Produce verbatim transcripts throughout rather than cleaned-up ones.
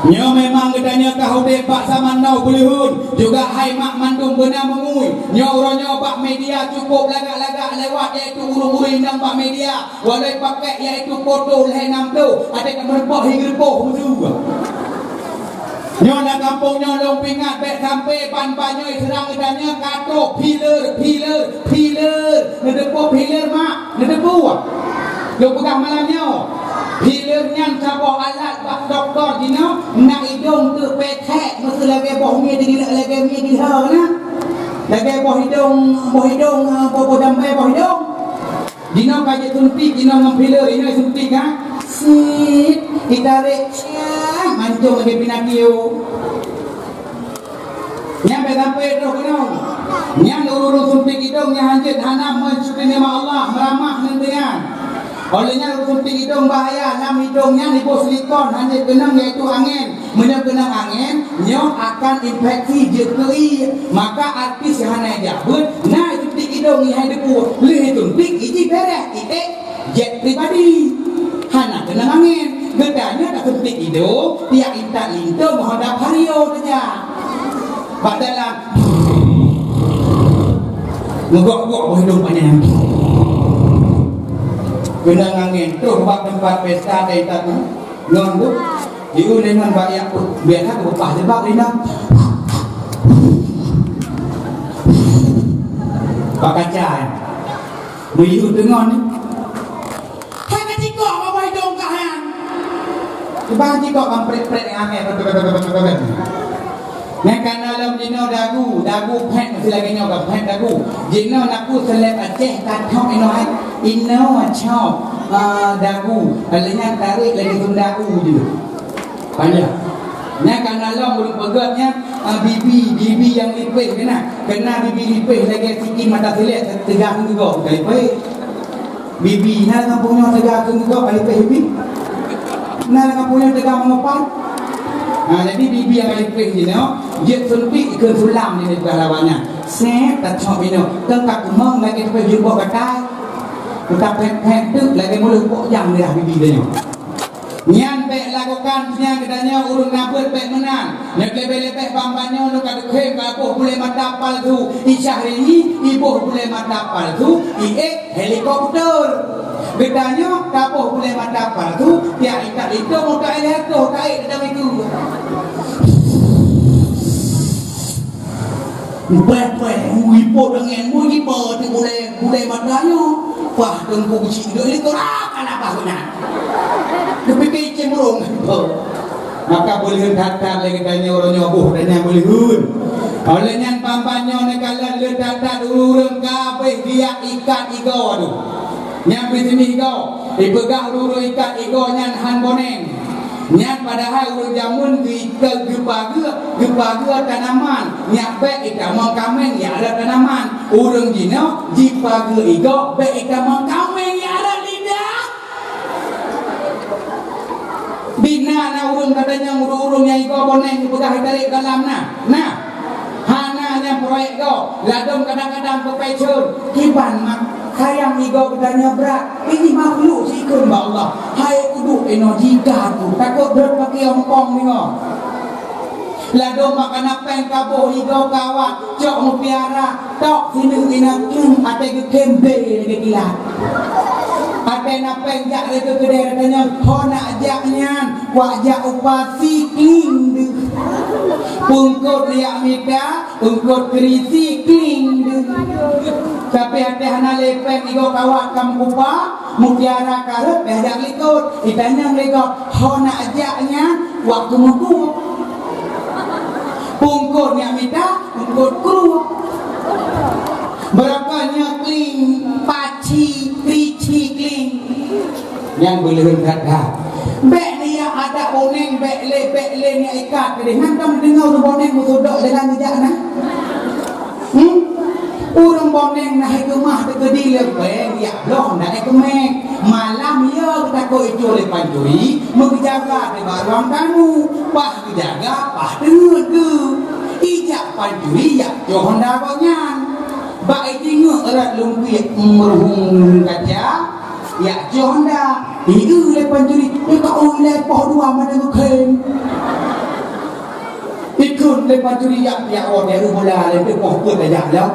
Nyoe memang geutanyoe ka udeb bak zaman now beuleuheun, juga hai mak mandum beuna meungui. Nyoe uroe nyoe bak media cukup lagak-lagak lewat, yaitu ureuëng-ureuëng nyang bak media, walau pakai yaitu foto lhée nam ploh, ada ka meureumpok hi geureupoh meusu. Nyoe lam gampông nyoe lôn peuingat, bék sampai ban banyoe seurang geutanyoe ka troh filler, filler, filler. Neuteupeue filler, mak? Neuteupeue? Lôn peugah malam nyoe, filler nyan saboh alat bak dokto jinoe, na idong teuk pethek, meuseu lagée boh mie digilak, lagée mie dilhô na. Lagée boh idong, boh idong, eh, boh, boh jambai boh idong. Jinoe ka jisuntik, jinoe ngon filler, jinoe suntik, ha? Sit, ditarek, ciah, mancung lagée pinatio. Nyan bék sampai troh keunoe. Nyan ureuëng suntik idong nyang hanjeuet hana meusyukuri nikmat Allah, meuramah ngon deungon. Oleh nyan ureuëng suntik idong bahaya, lam idong nyan iboh silikon hanjeuet keunong, yaitu angén. Meunyoe keunong angén, nyoe akan infeksi jeuet keu ié. Maka artis nyang hana jak beuet, na suntik idong nyang hai debu, lheueh suntik iji bereh, iték jet pribadi. Hana keunong angén. Geutanyoe tasuntik idong, tiak intat linto meuhodab hario saja. Bak dalam, meugok-gok boh idong panyang. Keunong angén, troh bak teumpat pesta, ta intat ngon tu. Di ulée ngon bak yak biasa keupah jebak linto. Bak kaca, eh. Meuyuh teungon ni. Hai ka cikok bak boh idong kah nyan. Bang cikok bang prek-prek nyang angén. Nyan kana lom jinoe dagu, dagu phét meusti lagée nyoe ka phét dagu. Jinoe naku seleb Aceh ka thok inoe hai. Inoe cok, ah, dagu. Lagée nyan tarek lagée Sunda u jinoe. Panjang. Nyan kana lom ureuëng peugét nyan, ah, bibi, bibi nyang lipéh keunan. Keunan bibi lipéh lagée sikin mata silek teuga keu geugoe ka lipéh. Bibi, na lam gampông nyoe teuga keu geugoe ka lipéh bibi? Na lam gampông nyoe teuga meungupan? Ha, jadi bibi nyang ka lipéh jinoe, jeuet suntik keu sulam di peugah lawan nyan. Sét, tacok inoe, keu ka keumong lagée teupéh jeuet boh gatai. Teuka phét-phét teuk lagée muloh pok jang lidah bibi tanyoe. Nyan bék lakukan nyan geutanyoe ureuëng nabeuet bék meunan. Nyoe leubeh-leubeh bang banyoe lôn ka deukhém ka boh bulée mata palsu. I Syahrini iboh bulée mata palsu, iék helikopter. Geutanyoe taboh bulée mata palsu, tiak ikat linto meuta ilée toh taék dalam itu. Beh-beh, meuipoh deungon meuipoh di bulée, bulée mata nyoe. Wah, teungku beucit duek lé keu raka na bah na. Geupike cemrong. Maka beuleuen that-that lé geutanyoe uroe nyoe boh dan nyang beuleuen. Oleh nyan bang-bang nyoe neukalon le that-that ureuëng ka abéh geujak ikat igoe tu. Nyang bisini igoe, ipeugah ureuëng ikat igoe nyan han boneng. Nyan padahai ureuëng jameun geu-, geupageue, geupageue tanaman, nyak bék itamong kaméng nyang rot tanaman. Ureuëng jinoe jipageue igoe bék itamong kaméng nyang rot lidah. Bina na ureuëng gata nyang ureuëng-ureuëng nyang igoe boneng geupeugah itarek dalam na. Nah, hana nyang proyek goe, ladom kadang-kadang keu passion. Kiban mak, sayang igoe geutanyoe brat, ini makhluk sikheun bak Allah. Hai uduk inoe jika aku, takot brot pakai ompong deungoe. Ladom mak kana péng kaboh igoe kawat, cok mutiara, tok sineuk ina kling, até geukhem bé lagée kilat. Até na péng jak lé keu keudée geutanyoe, ho nak jak nyan, wak jak upasi kling deuh. Pungkot liak mita, Eungkot keurisi kling deuh. Tapi até hana lé péng igoe kawat ka meukupa, mutiara ka rhot beh jak likot. Itanyong lé gob, ho nak jak nyan, wak keumeukue. Pungkot nyak mita, eungkot kruet. Beurapa nyoe kling, paci, krici kling. Nyang beuleuen that-that. Bék liak adak boneng, bék lé, bék lé niyak ikat keudeh. Nyan ka meudeungoe ureueng boneng meusudok jalan geujak na. Hmm? Ureueng boneng na hai keumah teukeudi leubeh, jak bloe ndak hai keuméh. Malam yo geutakot icue lé pancuri, meugeujaga di bak ruang tamu. Paih geujaga, paih teungeut geuh. Ijak pancuri, jak cok honda gobnyan. Bak ijingeuk rot lungkuek meuruhueng kaca, jak cok honda, ieu lé pancuri, "Ih, ka ui lé poh dua mana geukhem." Lé pancuri jak piak woe, jak bola, lé teuh poh peuet jak lom.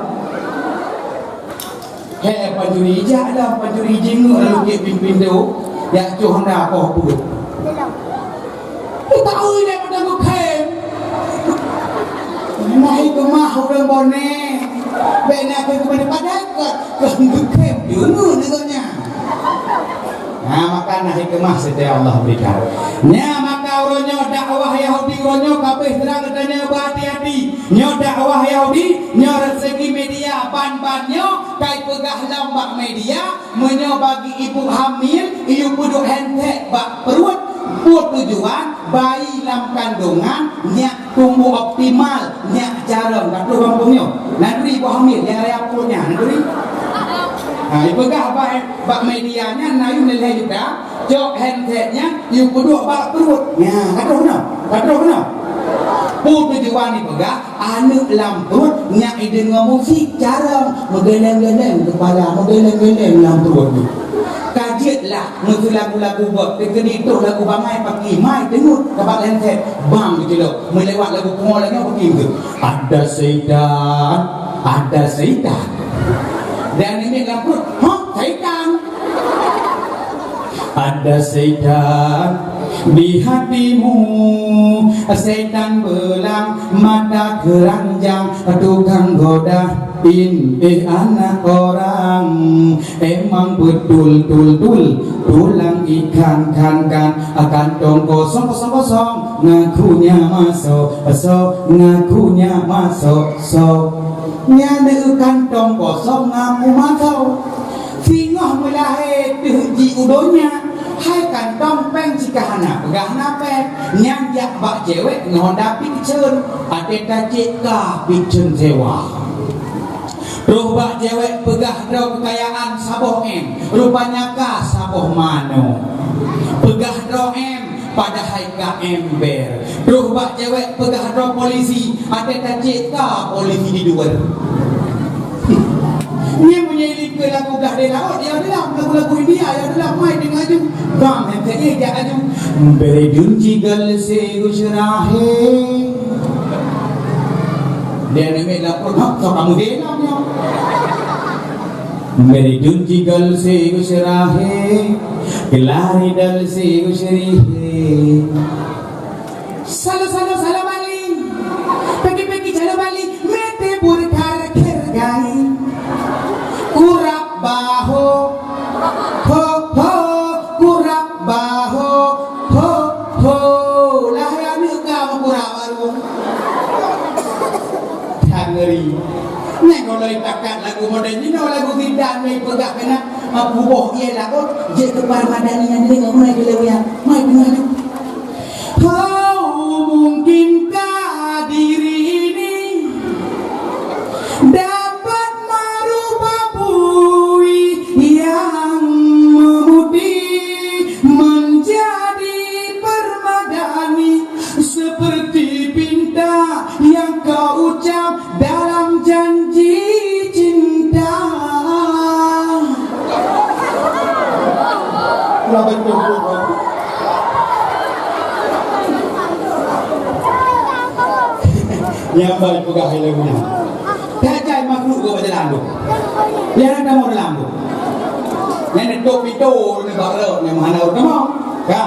Hé pancuri jak lom, pancuri jinguk lalu kek pin-pin tu, jak cok hana poh peuet. Tahu lé pada geukhém. Nah, itu mah ureueng boneh. Bèk na keu geumeunang padahai ka, ka geukhém deungon deungon nyan. Nah, maka na hikmah setiap Allah berikan. Nya maka uroe nyoe dakwah Yahudi uroe nyoe kabeh terang geutanyoe beuhati-hati. Nyoe dakwah Yahudi, nyoe rezeki media ban-ban nyoe kai peugah lom bak media, meunyoe bagi ibu hamil, iyue peuduek handset bak pruet, peue tujuan, bayi lam kandongan nyak tumbuh optimal, nyak carông. Ka troh gampông nyoe. Nanduri ibu hamil nyang raya pruet nyan, nanduri. Ha, ipeugah bak, bak media nyan na yum lhèe juta, cok handset nyan, yue peuduek bak pruet. Nya, ka troh keunoe. Ka troh keunoe. Peue tujuan ipeugah, aneuk lam pruet nyak ideungoe musik carông, meugeleng-geleng keupala, meugeleng-geleng lam pruet nyoe. Ka jeuet lah, meuseulagu-lagu bot, teukeudi troh lagu bangai paki, mai teungeut, ka bak handset, bang geucilok, meulewat lagu pungo lagèe nyoe paki beutôi. Ada syaitan, ada syaitan. Dan ini lam pruet, hah, syaitan. Ada syaitan di hatimu, syaitan belang mata keranjang, tukang goda, pinteh anak orang. Emang betul-tul-tul tulang ikan kan-kan, kantong kosong-kosong-kosong, ngakunya masuk, sok, ngakunya masuk, sok. Nyan kantong kosong ngaku masuk. Singoh meulahé teuh ji u donya, hai kantong péng cit ka hana peugah hana péng. Nyan jak bak cewek ngon Honda Vixion, até tacek ka Vixion sewa. Troh bak cewek peugah droe keukayaan saboh M, rupanya ka saboh manoe. Peugah droe M, padahai ka ember. Troh bak cewek peugah droe polisi, até tacek ka polisi di luar. Nyan meunyoe likot lagu blah di laôt, ya adalah lagu-lagu India, ya adalah mai deungon aju. Bang, M T A jak aju. Beri dun jigal se gusrahe. Dia nemek lapor, "Hah, kok kamu hilang, ya?" Beri dun jigal se gusrahe, kelari dal se gusrihe. Salo, salo, salo Bali. Peki, peki, salo Bali. Mete burkar kergai. Kurap baho. Ho, ho. Kurap baho. Ho, ho. Lah, ya, ni ka kurap baru. That ngeri. Nyan kalau takat lagu modern ni, no lagu Zidane ni peugah kena, ah, kuboh ie laôt, jeuet keu Parmadani nyan deungoe mulai di lewat. Mai, mai, mai. Kau mungkinkah diri ini dapat merubah bui yang memutih menjadi permadani seperti pinta yang kau ucap dalam janji cinta. Lah betul tu. Nyang bak peugah ilmu nyan. Tajai makhluk keu jalan tu. Dia nak kamu dalam tu. Yang neutôp pintoe ni bak rot ni mana kamu? Ka.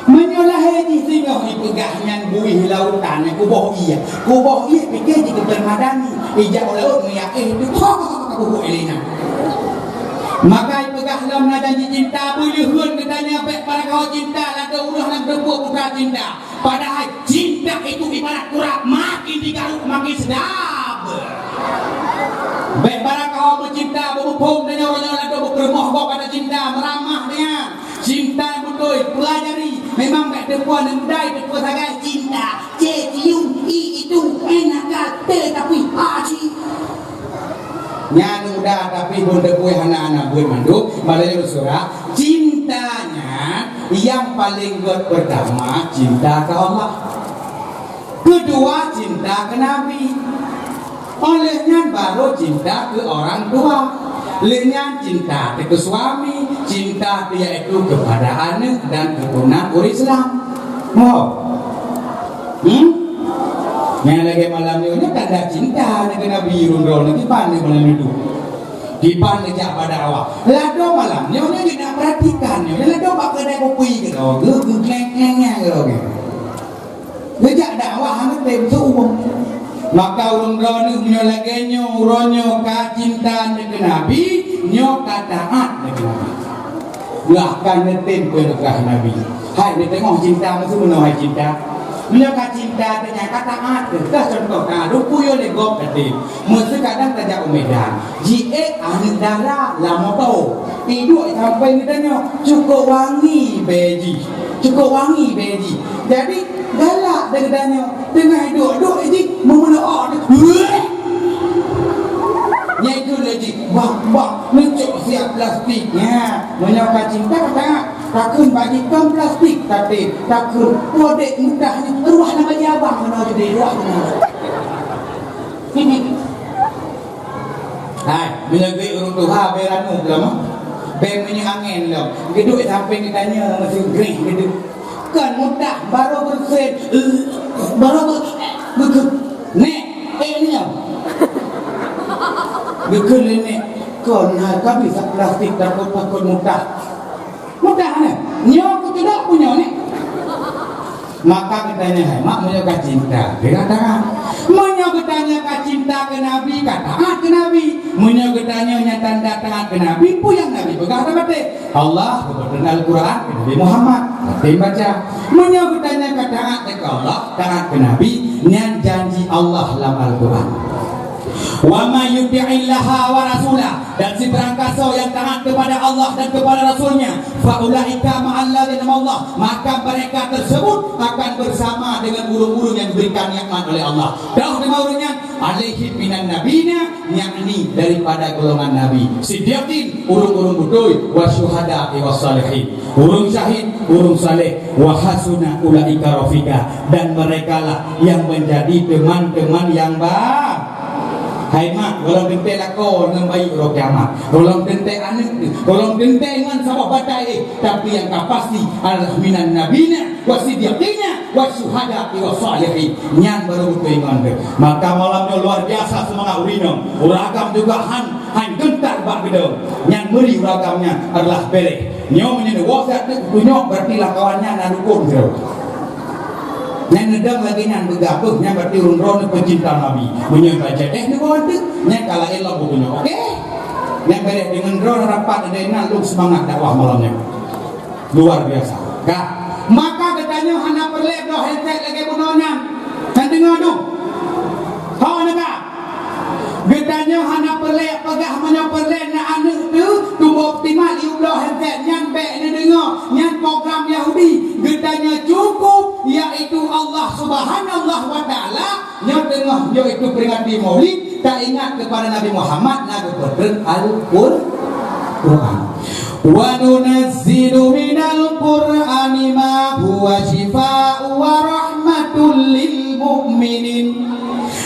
Meunyoe lahé jih singoh ipeugah nyan buih lautan, nyan kuboh ie. Kuboh ie pike jih keu Parmadani. Ijak u laôt meuyak éh tu. Kuboh ie nyan. Maka ipeugah lom na janji cinta, beuleuheuen geutanyoe bèk para kawan cinta, lagèe ureueng nyang teupeue putra cinta. Padahai cinta itu ibarat kurap, makin digaruk makin sedap. Bèk para kawan meucinta, beubuphom tanyoe uroe nyoe lagèe beupeureumoh gob pada cinta, meuramah nyan. Cinta beutôi, pelajari. Memang bèk teupeue aneuk muda, teupeue sagai cinta. Cie, cium, i, itu, enak, tetapi, aci. Nyan muda tapi buet teupeue hana-hana buet mandum, malah nyan surat. Cinta nyan yang paling buet pertama cinta ke Allah. Kedua cinta ke Nabi. Oleh nyan baru cinta ke orang tua. Lheuh nyan cinta ke suami, cinta yaitu kepada anak dan keturunan ureueng Islam. Mo. Hmm? Nyang lagèe malam nyoe, nyoe tanda cinta nyoe keu Nabi, ureueng droeneuh kiban nyoe malam nyoe. Kiban neujak bak dakwah. Ladôm malam nyoe, nyoe nak perhatikan nyoe. Ladôm bak keudè kupi keudroe, geu-, geukleng-kleng nyan keudroe. Neujak dakwah hana tem seuuem. Maka ureueng droeneuh meunyoe lagèe nyoe, uroe nyoe ka cinta nyoe keu Nabi, nyoe ka taát nyoe keu Nabi. Lah ka neutem peurintah Nabi. Hai, neuteungoh cinta meusu meunoe hai cinta. Meunyoe ka cinta teuh nyan ka taát teuh. Dah contoh taát, dum peue lé gob tadi. Meusu kadang tajak u Medan. Jiék aneuk dara lam moto. Iduek sampai geutanyoe, "Cukôp wangi bèe jih. Cukôp wangi bèe jih." Jadi, galak deh geutanyoe. Teungoh iduek-duek jih, meumeunoe. Nyan keuh lé jih, bah, bah, neucok siap plastik. Nyan, meunyoe ka cinta, ka Takheun bak jikong plastik, tapi takheun podek mudah ni ruah na bagi abang kena jadi ruah kena. Hai, meunyoe ureueng tuha bèk ranup lom. Bèk meunyoe angèn lom. Geuduek sampéng geutanyoe meusi greh geuduek. Kon mudah baru beureusen, baru ber-, beukeuh. Nek, eh ni nyang. Beukeuh lé nek. Kon hai ka bisa plastik takot-takot mudah. Mudah nyan. Nyoe kuteudak punya ni. Maka geutanyoe hai mak meunyoe ka cinta, pegang tangan. Meunyoe geutanyoe ka cinta keu Nabi, ka taat keu Nabi. Meunyoe geutanyoe nyan tanda taat keu Nabi, peue nyang Nabi peugah tabaté. Allah geupeutreun Al-Quran keu Nabi Muhammad, tatem baca. Meunyoe geutanyoe ka taat keu Allah, taat keu Nabi, nyan janji Allah lam Al-Quran. "Wa may yuti'illaha wa rasulah," dan sibarang kasoe nyang taat kepada Allah dan kepada Rasul-Nya, "fa ulaika ma'al ladzina Allah," maka mereka tersebut akan bersama dengan ureueng-ureueng yang diberikan nikmat oleh Allah. Toh teuma ureueng nyan, "alaihim minan nabiyina," yakni daripada golongan nabi, "siddiqin," ureueng-ureueng beutôi, "wasyuhada'i wassalihin," ureueng syahid, ureueng saleh, "wa hasuna ulaika rafiqa," dan merekalah yang menjadi teman-teman yang ba-, hai mak, golom teuntèe lakoe ngon bayi uroe kiamat, golom teuntèe aneuk, golom teuntèe ngon saboh batai, tapi nyang ka pasti adalah minan nabiyina, wasiddiqina, wasyuhada'i wassalihin. Nyan baru beutôi iman teuh. Maka malam nyoe luar biasa seumangat ureueng inong. Ureueng agam juga han, han geuntar bak geudong. Nyan meuri ureueng agam nyan adalah bèrèh. Nyoe meunyoe neuwoe siat teuk tunyok, berarti lam kawan nyan na dukon sidroe. Nyan neudong lagèe nyan beugah beuh, nyan berarti ureueng droeneuh peucinta Nabi. Meunyoe bajèe deh neuwoe teuk, nyan ka laén lom tunyok. Oke? Nyan bèrèh deungon droeneuh rapat, ada inan lôn seumangat dakwah malam nyoe. Luar biasa. Ka. Maka geutanyoe hana peureulèe bloe handset lagèe bunoe nyan. Nyan deungoe dum. Ho neuka. Geutanyoe hana peureulèe peugah meunyoe peureulèe na aneuk teuh tuboh optimal yue bloe handset nyan bèk neudeungoe. Nyan program Yahudi. Geutanyoe cukup, yaitu Allah Subhanahu wa Ta'ala. Nyoe teungoh, yaitu peringati Maulid, taingat kepada Nabi Muhammad na geupeutreun Al-Qur-, Quran. "Wa nunazzilu minal Qur'ani ma huwa syifaa'u wa rahmatul lil mu'minin."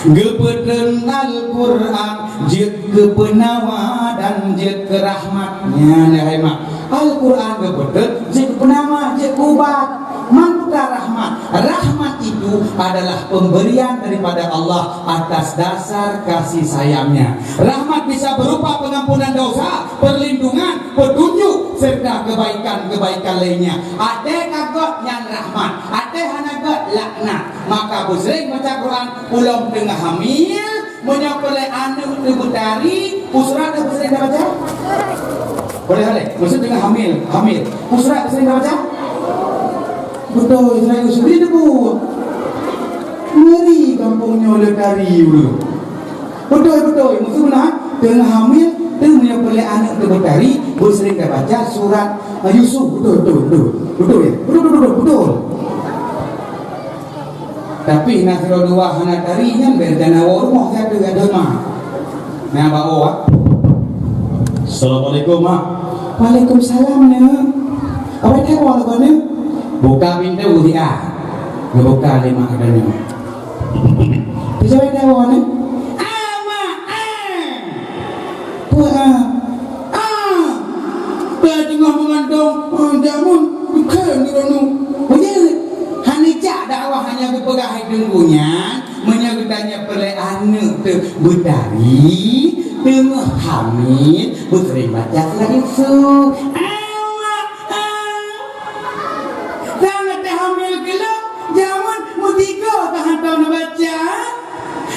Geupeutreun Al-Quran jeuet keu peunawa dan jeuet keu rahmat. Nyan, hai mak. Al-Quran geupeutreun jeuet keu peunawa, jeuet keu ubat. Man peue rahmat? Rahmat itu adalah pemberian daripada Allah atas dasar kasih sayang-Nya. Rahmat bisa berupa pengampunan dosa, perlindungan, petunjuk, serta kebaikan-kebaikan lainnya. Até ka göt nyan rahmat, até hana göt laknat. Maka beuseuring baca Quran, ulôn teungoh hamil, meunyoe peureulèe aneuk teuh beutari, peue surat dah beuseuring tabaca? Boleh, boleh. Maksud teungoh hamil, hamil. Peue surat beuseuring tabaca? Beutôi, surat Yusuf. Dia teupeue. Ngeri gampông nyoe le tari ureueng. Beutôi, beutôi. Maksud meunan, teungoh hamil, teuh meunyoe peureulèe aneuk teuh beutari, beuseuring tabaca surat, eh, Yusuf. Beutôi, beutôi, beutôi. Beutôi, ya? Beutôi, beutôi, beutôi, beutôi. Tapi na sidroe dua hana tari nyan bèk rencana woe rumoh siat teuk, ada mak. Nah, bawa. Assalamualaikum, Mak. Waalaikumsalam, Neuk. Awak teuh woe lagoe, Neuk? Buka pintoe, Neuk. Geubuka lé mak geutanyoe. Peue awak teuh woe, Neuk? Ah, Mak, ah. Peue, ah? Ah, teungoh meugandong, ah, jameun, kheun droeneuh. Beujeuet, hana jak dakwah hana geupeugah hai teungku nyan, Meunyoe geutanyoe peureulée aneuëk teuh beutari, teungoh hamil, beuseuring baca surat Yusuf. Awak, ah. Sang teuhamil keulong, jameun meusigoe ka hantom neubaca.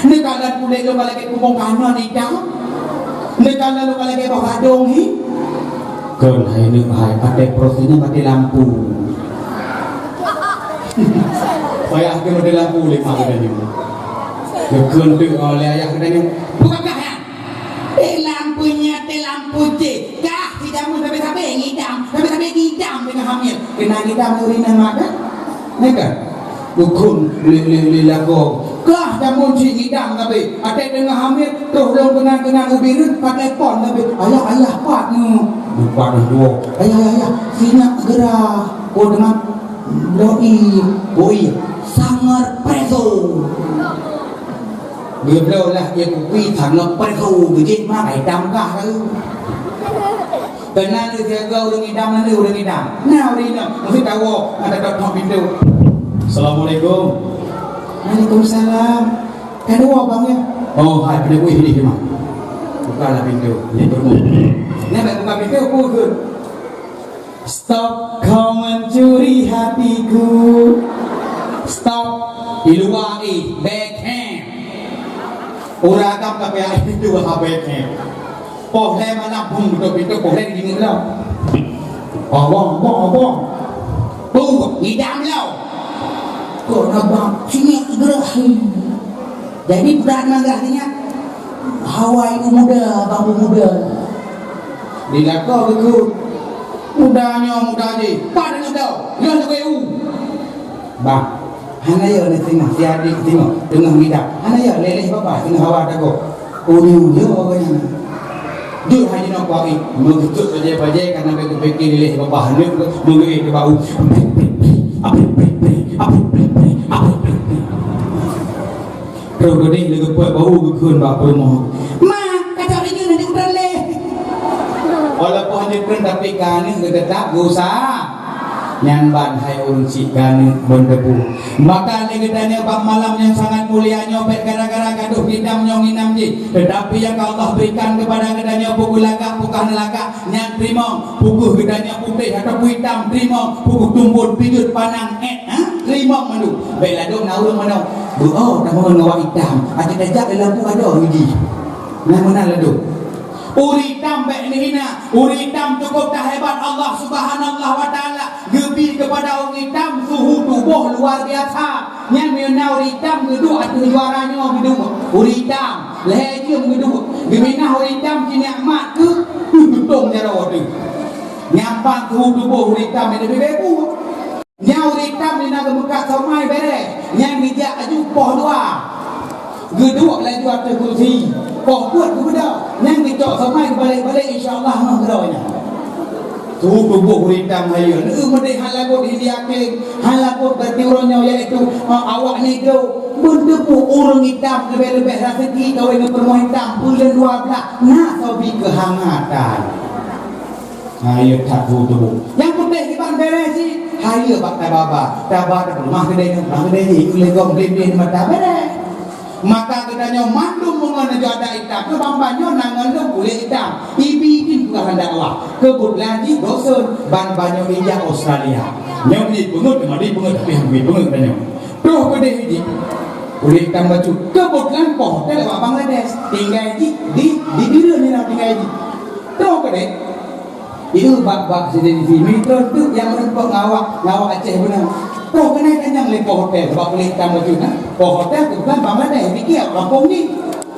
Neukalon puléh lôn ka lagée kumoh kanon idam. Neukalon lôn ka lagée boh gadong hi. Kon hai neuk hai, até proses nyan maté lampu. Payah keu maté lampu lé mak geutanyoe. Geukheun teuk lé ayah geutanyoe. Buka kah nyan. Eh, lampu nyan, teuh lampu cit. Kah si jameun sabe-sabe ngidam, sabe-sabe ngidam teungoh hamil. Keunan ngidam ureueng inong mak kan? Nyan kan? Geukheun lé, lé, lé lakoe. Kah jameun cit ngidam sabe. Até teungoh hamil, troh lôn keunan-keunan ubit reuh, ka telepon sabe. Ayah, ayah, pat nyoe. Pat nyoe dua. Ayah, ayah, ayah. Sinyak geura. Oh, teuma. Doi, boi, sangat preso. Geubloe lah ie kupi sangat preso, geujek mak ai dam kah lalu. Keunan lé siaga ureueng idam, na ureueng idam. Na ureueng idam, meusti tawoe, ada tok pintoe. Assalamualaikum. Waalaikumsalam. Ka dua bang ya? Oh, hai, pintoe wih di rumah. Bukalah pintoe. Ni tunggu. Ni nak buka pintoe, apa ke? Stop kau mencuri hatiku. Stop. Di luwa, eh, backhand. Ureueng agam ka piah itu ha backhand. Poh lhèe malam bung beutôi pintoe, poh lhèe di jingeuet lom. Abang, abang, abang. Tuh, ngidam lom. Kok abang sini gerak. Jadi berat manggah nyan. Hawa ibu muda, bang ibu muda. Dilakoe geukheun. Muda nyoe muda jih, pat deungon tau. Nyoe leubeh u. Bah, hana yo ni singoh, si adik singoh, teungoh ngidam. Hana yo leleh babah singoh hawa dagoe. Unyueng yo awaknyan. Jeuet haji nyoe kuari, meugeutôt bajée-bajée kana bèk geupike leleh babah aneuk, meugeue teuh bau. Troh geudeh lé geupeuet bau geukheun bak peurumoh. Ma, kacau laju nanti udah leh. Walaupun hana kheun tapi ka aneuk geuteutap geusa. Nyan ban hai ureueng syiek ka aneuk bon teupeu. Maka lé geutanyoe bak malam nyang sangat mulia nyoe bèk gara-gara gadoh ngidam nyoe ngidam jih. Tetapi nyang ka Allah berikan kepada geutanyoe peue lagak peue ka hana lagak. Nyan teurimong, pukeuh geutanyoe putéh ataupun itam, teurimong, pukeuh tumbon, pijeut, panang, èt, ha? Teurimong mandum. Bèk ladôm na ureueng meunoe, beuo tamong ngon awak itam, até tajak lam lampu adoe jih. Nah, meunan ladôm. Ureueng itam bèk neuhina, ureueng itam cukup tahebat Allah Subhanahu wa Taala. Geubri keupada ureueng itam suhu tuboh luar biasa. Nyan meunyoe na ureueng itam geuduek ateueh juara nyoe geuduek. Ureueng itam, lhèe jeuem geuduek. Geuminah ureueng itam ci nikmat keu, keu tutong jaroe teuh. Nyan ban suhu tuboh ureueng itam nyang leubeh bagus. Nyan ureueng itam di na geumeukat somai bèrèh. Nyan geujak laju poh dua. Geuduek laju ateueh kursi. Poh peuet geubeudôh. Nyan geucok somai geubalek-balek, insya Allah, ngon keudroe nyan. Tuboh ureueng itam hayeue. Neu meudeh hana lagot Hindia Keng, hana lagot berarti uroe nyoe, yaitu, eh, awak Negro. Beuteupeue ureueng itam leubeh-leubeh raseuki kawé ngon peurumoh itam, buleuen dua blaih, na soe bi keuhangatan. Hayeue that tuboh. Nyang putéh kiban bèrèh cit, hayeue bak tababa, taba tapeuleumah keudè nyoe, bak keudè jih, ulèe gom gleh-gleh di mata bèrèh. Maka geutanyoe mandum meungon neujak adak itam, keu bang-bang nyoe na ngon lôn kulét itam. Ibi pih bukan handak Allah. Keubeutulan jih dosen ban banyoe ijak Australia. Nyoe bri peungeut, teuma bri peungeut, tapi han bri peungeut geutanyoe. Troh keudeh jih. Kulét itam bacut. Keubeutulan poh hotel awak Bangladesh. Tinggai jih di, di Bireuen nyan tinggai jih. Troh keudeh. Ieu bak-bak sidin di sini, troh tu nyang meureumpok ngon awak, ngon awak Aceh beuna. Troh keunan tanyong lé poh hotel, bak kulét itam bacut na. Poh hotel keubeutulan Bangladesh, piké kampung jih.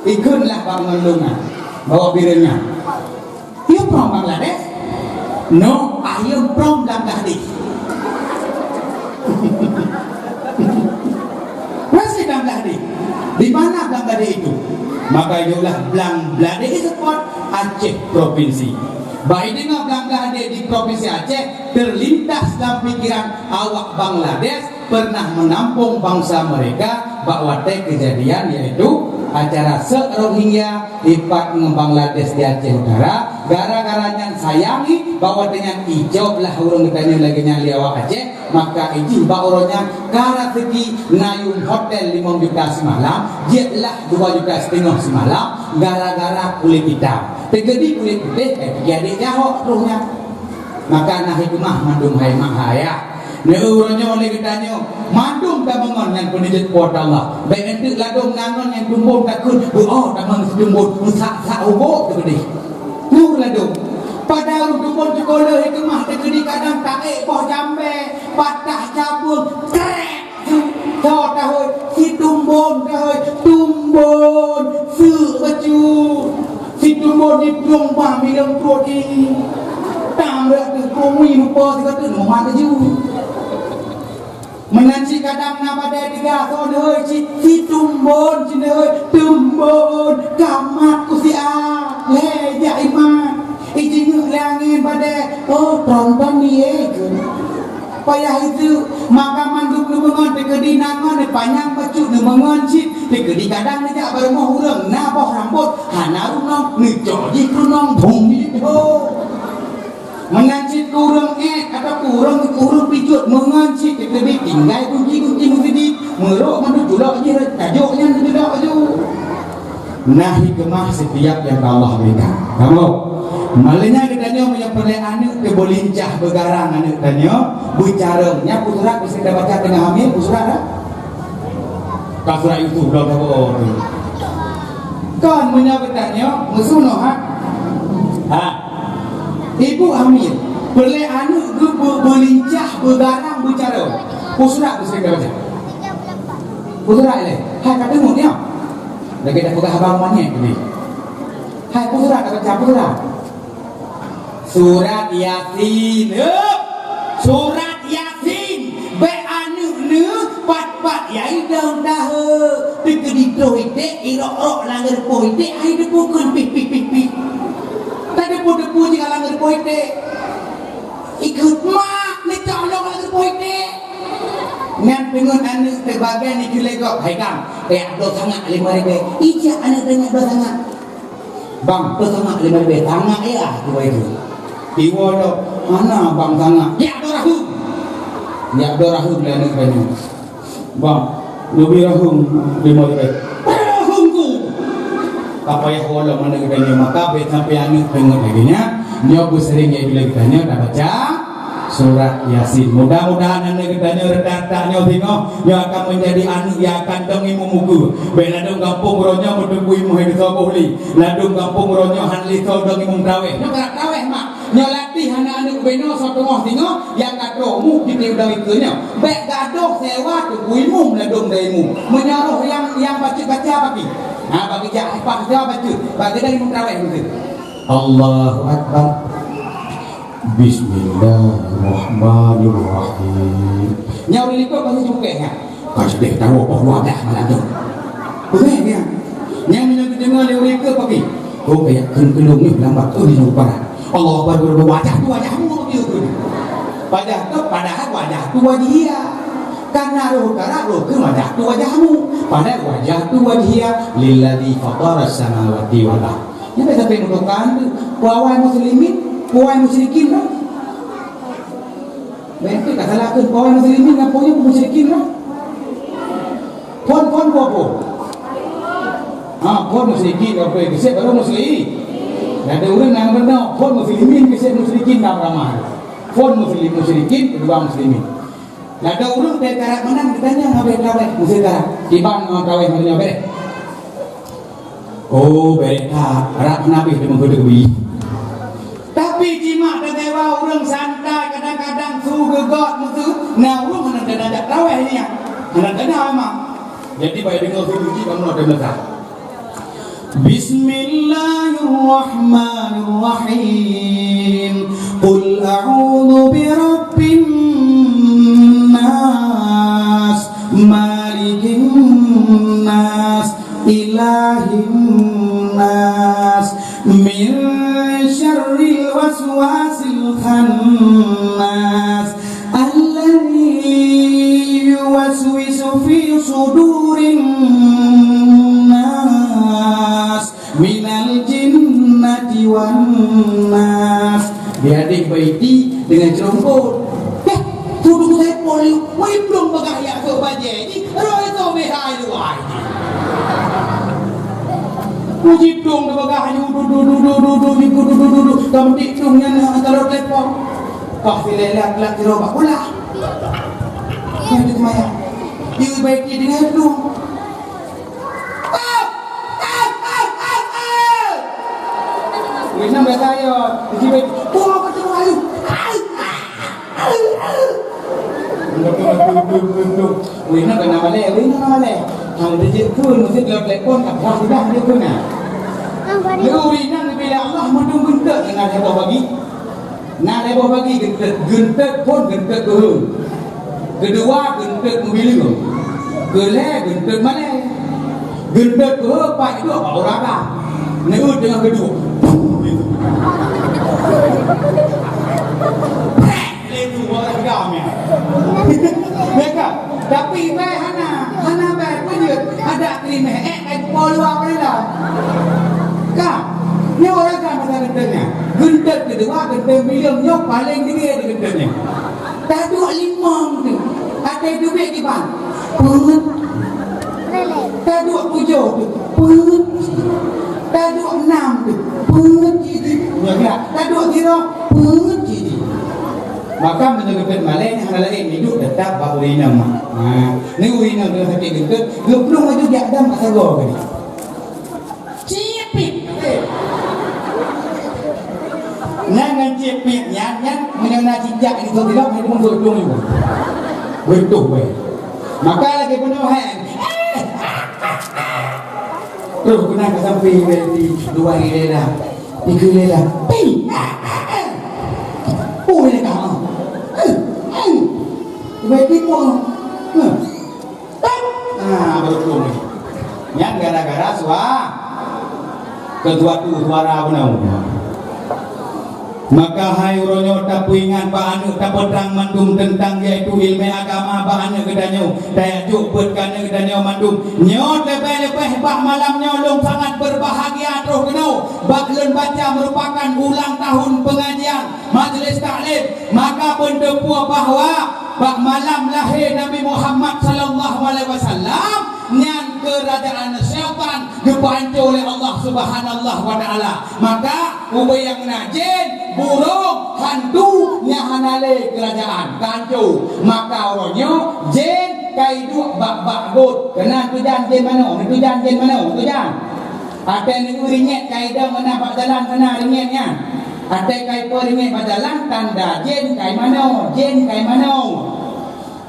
Ikheun lah bak ngon lôn na. Bak Bireuen nyan. You from Bangladesh? No, I am from Bangladesh. Masih Bangladesh. Di mana Bangladesh itu? Maka itulah Bangladesh itu spot Aceh provinsi. Bak ideungoe Bangladesh di provinsi Aceh, terlintas dalam pikiran awak Bangladesh pernah menampung bangsa mereka bak watèe kejadian, yaitu acara Seuek Rohingya ipat ngon Bangladesh di Aceh Utara. Gara-gara nyan sayang i, bak watèe nyan ijok lah ureueng geutanyoe lagèe nyan lé awak Aceh. Maka ijih bak uroe nyan ka raseuki na yum hotel limong juta simalam, jeuet lah dua juta siteungoh simalam, gara-gara kulét itam. Teukeudi kulét putéh, eh, pike adék jahok roh nyan. Maka na hikmah mandum hai mak hai ayah. Neu uroe nyoe lé geutanyoe, mandum tameungon nyan peuneujeuet Po teu Allah. Bèk enteuk ladôm na ngon nyang tumbon takheun, beu'oh tamong situmbon, meusak-sak ubôk teukeudi. Nyoe ladôm. Padahai ureueng tumbon sikoleuh hikmah teukeudi kadang taék boh jambé, patah cabeueng, krek! Tho tahôi, situmbon tahôi, tumbon, seuk bacut. Situmbon jitông ba milông pruet jih. Tam rot teuh kumi rupa sigoe teuh mumat laju. Meunan cit kadang na badai teuga, tho neuhôi cit, situmbon cit neuhôi, tumbon, kamat kusiah, lhèe jak iman. Ijingeuk lé angén badai, oh, tronton ni, eh, kheun. Payah itu, maka mandum neumeungon teukeudi na ngon, neupanyang bacut neumeungon cit, teukeudi kadang neujak bak rumoh ureueng, na boh rambot, hana runong, neucok jih keurunong, bong jih ho. Meunan cit keu ureueng ék, atawa keu ureueng, keu ureueng pijuet, meungon cit teukeudi tinggai kunci-kunci meuseujid, meurok mandum culok jih, tajok nyan neujulok laju. Na hikmah setiap yang Allah berikan. Kamu, malainya geutanyoe meunyoe peureulèe aneuk teuh beulincah beugarang aneuk tanyoe, beucarông. Nyan peue surat meusti tabaca teungoh hamil, peue surat dah? Ka surat Yusuf dah tabaca tu. Kon meunyoe geutanyoe meusunoh ha? Ha. Ibu hamil, peureulèe aneuk geuh beu-, beulincah beugarang beucarông. Peue surat meusti tabaca? Peue surat lé? Hai ka teungoh nyoe. Lagèe tapeugah haba monyét tadi. Hai, peue surat tabaca, peue surat? Surat Yasin. Heup! Surat Yasin. Bèk aneuk neuh pat-pat yai dong dahé. Teukeudi troh iték, irok-rok lam geureupoh iték, ai deupukon pih, pih, pih, pih. Tadeupue-deupue jih lam geureupoh iték. Ikheun mak neucok lôn lam geureupoh iték. Nyan teungeut aneuk teuh bagian ikheun lé gob, "Hai kang, jak dong sangak limong ribèe." Ijak aneuk teuh nyan dong sangak. "Bang, dong sangak limong ribèe." "Sangak ya," geuba itu. Iwoe lom, "Hana bang sangak." "Jak dong raheueng." Jak dong raheueng lé aneuk teuh nyan. "Bang, neubi raheueng limong ribèe." "Raheueng ku!" Ka payah woe lom aneuk geutanyoe, maka bèk sampai aneuk teungeut lagèe nyan. Nyoe beuseuring ya bila geutanyoe tabaca surat Yasin. Mudah-mudahan aneuk geutanyoe rata-rata nyoe singoh, nyoe akan menjadi aneuk yang akan dong imum ukeue. Bèk ladôm gampông uroe nyoe meuteupue imum hai soe boh li. Ladôm gampông uroe nyoe han lé soe dong imum traweh. Nyoe ka traweh mak. Nyoe latih aneuk-aneuk binoe soe teungoh singoh, nyang ka trok mup jiteuh dong ikeue nyoe. Bèk gadôh sewa teupue imum ladôm dong imum. Meunyoe roh nyang, nyang bacut baca paki. Ha, bagi jak sifah sewa bacut. Bagi dong imum traweh meukeue. Allahu Akbar. Bismillahirrahmanirrahim. Nyoe ureueng likot pasti cukup nyan. Ka sedeh tawoe boh wajah malam tu. Beutôi nyan. Nyan meunyoe geudeungoe lé ureueng likot paki. Oh, kayak kheun keulung ni lambat tu di paran. Allahu Akbar, wajah tu wajahmu tu. Wajah tu padahai wajah tu wajhia. Karena roh karak roh keu wajah tu wajahmu. Padahai wajah tu wajhia lilladzi fataras samawati wal ardh. Nyan sampai meutukan tu, puawai muslimin, puawai musyrikin lah. Berarti ka salah ke puawai muslimin, ngan puawai musyrikin lah. Phon, phon, phon, phon. Ha, phon musyrikin, oke, geusek baru muslim. Ada ureueng nyang beuna, phon muslimin, geusek musyrikin, dah ramai. Phon muslim, musyrikin, kedua muslimin. Lagèe ureueng bèk karab meunan geutanyong, "Habéh traweh?" Meusti karab. Iban ngon traweh meunyoe bèk. Oh, bèk that. Rab Nabi teuma geuteubi. Tapi jimak teudewa ureueng santai, kadang-kadang su geugot meusu. Nah, ureueng hana kena jak traweh nyan. Hana kena memang. Jadi, baik deungoe su uji kamoe teumeusah. Bismillahirrahmanirrahim. Qul a'udzu birabbin nas, malikin nas, ilahin nas, min syarril waswasil khannas. Alladzi yuwaswisu fi sudurin nas, minal jinnati wan nas. Di hadis Baiti dengan cerompot. Eh, tu, tu, tu, tu. Bajée jih, roh itu B H luwah jih. Muji plueng teupeugah nyoe, du, du, du, du, du, du, du, du, du, du, du, du. Ka meutik plueng nyan, ah, taruh telepon. Kah silée lat, lat sidroe bak kulah. Nyan teuk maya. Di baiki deungon plueng. Wih, nang biasa yo. Di sini, "Tuh, apa tu, ayu?" Wih, nang kena malée, wih, nang malée. Hang rejek pun, mesti kalau telepon, tak wah, udah dia pun, nah. Dia wih, nang bila Allah mandum bentuk dengan heboh bagi. Na lhèe boh bagi geunteut, geunteut phôn geunteut beuhe. Keudua geunteut meubileue. Keulhèe geunteut malèe. Geunteut beuhe pat duek bak uroe agam. Neueu teungoh geuduek. Prek! Laju orang agam nyan. Ya kan? Tapi ibai hana, hana bai peujeuet, adak teurimeh ék kai po luwa peurila. Ka, nyoe raga masa geutanyoe. Geunteut keudua, geunteut bileueng nyoe paleng degé di geunteut nyoe. Taduek limong tu, até teubiet kiban. Peuet. Taduek tujoh tu, peuet. Taduek nam tu, peuet cit. Nyoe gerak. Taduek sidroe, peuet cit. Maka meunyoe geupeuet malèe nyan hana laén, iduek teutap bak ureueng inong. Ha, ni ureueng inong deungon sakét geunteut, geuplueng laju jak dam bak sagoe geuh. Cipit! Nyan ngon cipit nyan, nyan meunyoe na cicak di sigoe, hana meugeuplueng juga. Beutôh weh. Maka lagèe bunoe hai. Terus keunan ka sampai di luwa iéla. Dikeue lé dah. Ping! Oh, lé ka. Eh, eh. Ibai tipu. Eh. Ah, baru turun ni. Nyan gara-gara sua-, sesuatu suara beuna. Maka hai uroe nyoe tapeuingat bak aneuk tapeutrang mandum teuntang yaitu ileumèe agama bak aneuk geutanyoe. Tajak jok beuet keu aneuk geutanyoe mandum. Nyoe leubeh-leubeh bak malam nyoe lôn sangat berbahagia troh keunoe. Bak lôn baca merupakan ulang tahun pengajian majlis taklim, maka beuteupeue bahwa bak malam lahé Nabi Muhammad sallallahu alaihi wasallam, nyan keurajaan syaitan geupeuhanco lé Allah Subhanahu wa Taala. Maka ubé nyang na jén, burông, hantu, nyan hana lé keurajaan, ka hanco. Maka uroe nyoe jén ka iduek bak-bak göt. Keunan tujan jén manoe, tujan jén manoe, tujan. Watèe neuk ringèt ka idong meunan bak jalan meunan ringèt nyan. Watèe ka ipeue ringèt bak jalan, tanda jén ka imanoe, jén ka imanoe.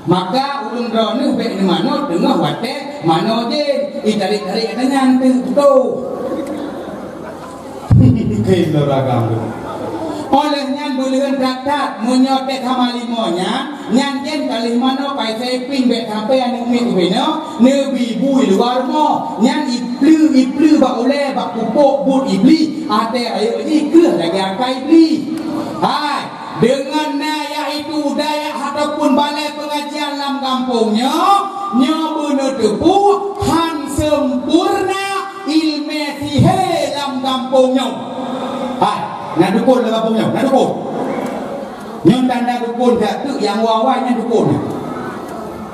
Maka ulôn droeneuh bèk neumanoe teungoh watèe manoe jén, itarék-tarék ata nyan teuh putôh. Keu lôn ragam tu. Óh lheueh nyan beuleuheun that-that, meunyoe tét hama limoe nyan, nyan jén ka lheueh manoe ka isai pieng bèk sampé aneuk miet ubé nyoe, neubi bui luwa rumoh. Nyan ipleue, ipleue bak ulèe, bak pupôk buet Iblih, até rayeuk jih kreueh lagèe akai Iblih. Hai, deungon na yaitu dayah ataupun balai pengajian lam gampông nyoe, nyoe beuneuteupeu han sempurna ileumèe sihé lam gampông nyoe. Hai, na dukon lam gampông nyoe, na dukon. Nyoe tanda dukon siat teuk nyang awai-awai nyan dukon nyan.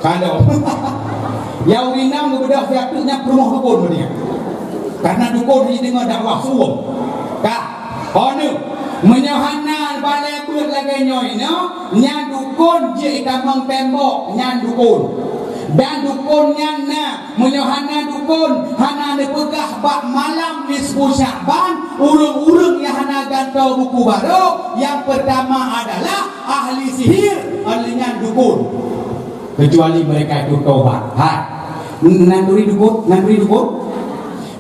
Kalau nyang ureueng inong geubeudôh siat teuk nyan peurumoh dukon beudôh. Karena dukon hana deungoe dakwah suwöm. Ka, oh, nyoe, meunyoe hana balèe beuet lagèe nyoe inoe, nyan dukon jeuet itamong tembok, nyan dukon. Dan dukon nyan na Meunyoe hana dukon, hana neupeugah bak malam nisfu Sya'ban, ureueng-ureueng nyang hana gantoe buku barô, nyang peurtama adalah ahli sihir, ahli nyan dukon. Kecuali mereka itu tobat. Hai. Nan turi dukon, nan turi dukon.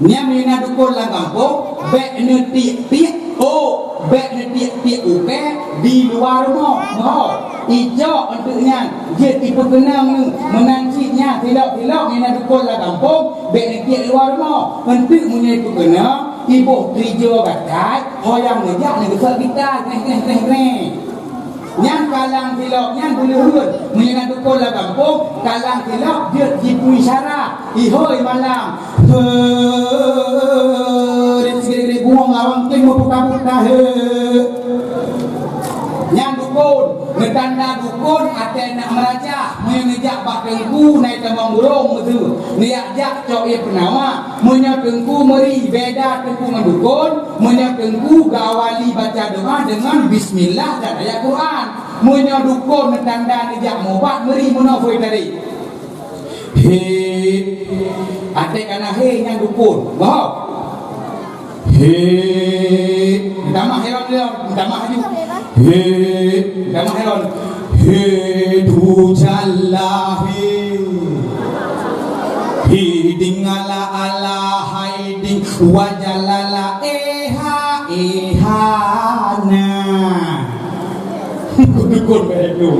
Nyan meunyoe na dukon lam gampông, bèk neutiek-tiek, oh, bèk neutiek-tiek ukèe di luwa rumoh. Ho. Ijok eunteuk nyan, jeuet ipeukeunong nyoe, meunan cit nyan, silop-silop nyang na dukon lam gampông, bèk neutiek luwa rumoh. Eunteuk meunyoe ipeukeunong, iboh keureja gatai, ho nyang neujak neugeusok gitar, greh, greh, greh, greh. Nyan kalang silop nyan beuleuheun, meunyoe na dukon lam gampông, kalang silop jeuet jipeuisyara, ihôi malam. Heuh, dan segala-gala buang lawang keng meuputa-puta, heuh. Nyan dukon. Meutanda dukon até nak meuraja, meunyoe neujak bak teungku na itamong burông meusu, neujak jak cok ié peunawa, meunyoe teungku meuri beda teungku ngon dukon, meunyoe teungku geuawali baca doa deungon bismillah dan ayat Quran. Meunyoe dukon meutanda neujak mubat meuri meunoe voi tadi. He. Até kana he nyan dukon. Boh. He. Tamah heron dia, tamah laju. He. Tamah heron. He tu jalah he. He ding ala ala hai ding wajalala eha eha na. Dukon baik tu.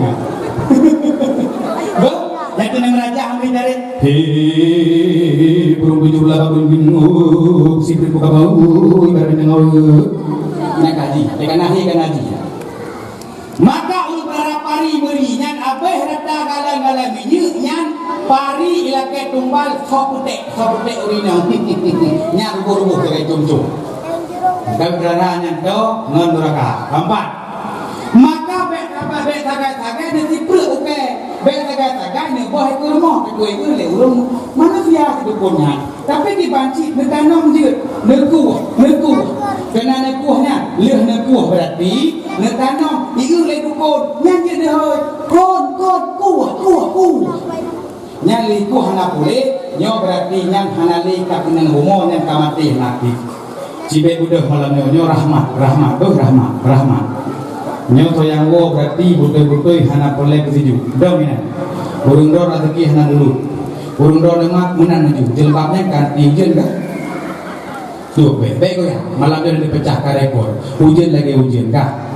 Boh, nyang keuneuk meuraja amri dari. He, burung tujuh belas babun bingung, sipit buka bau, ibarat dengan orang. Nak kaji, dia kan akhir kan haji. Maka ureueng para pari meuri nyan abéh rata galan-galan minyeuk nyan pari ilakée tumbal soe putéh, soe putéh ureueng inong. Nyan ruboh-ruboh keu cum-cum. Dan berana nyan to ngon nuraka. Keempat. Maka bék sagai, bék sagai-sagai neusipreuk ukée, bék sagai-sagai neuboh iku rumoh, iku-iku lé ureueng manusia sidukon nyan. Tapi kiban cit neutanom jeuet, neukueh, neukueh. Keunan neukueh nyan, lheueh neukueh berarti neutanom, ieu lé dukon, nyan jeuet deuhôi, kon, kon, kueh, kueh, kueh. Nyan lé kueh hana puléh, nyoe berarti nyan hana lé ka keunong bumoe, nyan ka maté hana aktif. Cibék beudôh malam nyoe, nyoe rahmat, rahmat, beuh rahmat, rahmat. Nyoe soe nyang woe berarti beutôi-beutôi hana peureulée keu sijuek. Dong inan. Ureueng droe raseuki hana dulu. Ureueng droe neumat meunan laju. Jeuleumbab nyan kan di ujeuen ka? Tuh, bék, bék goyang. Malam nyoe neupeucah ka rekor. Ujeuen lagée ujeuen ka?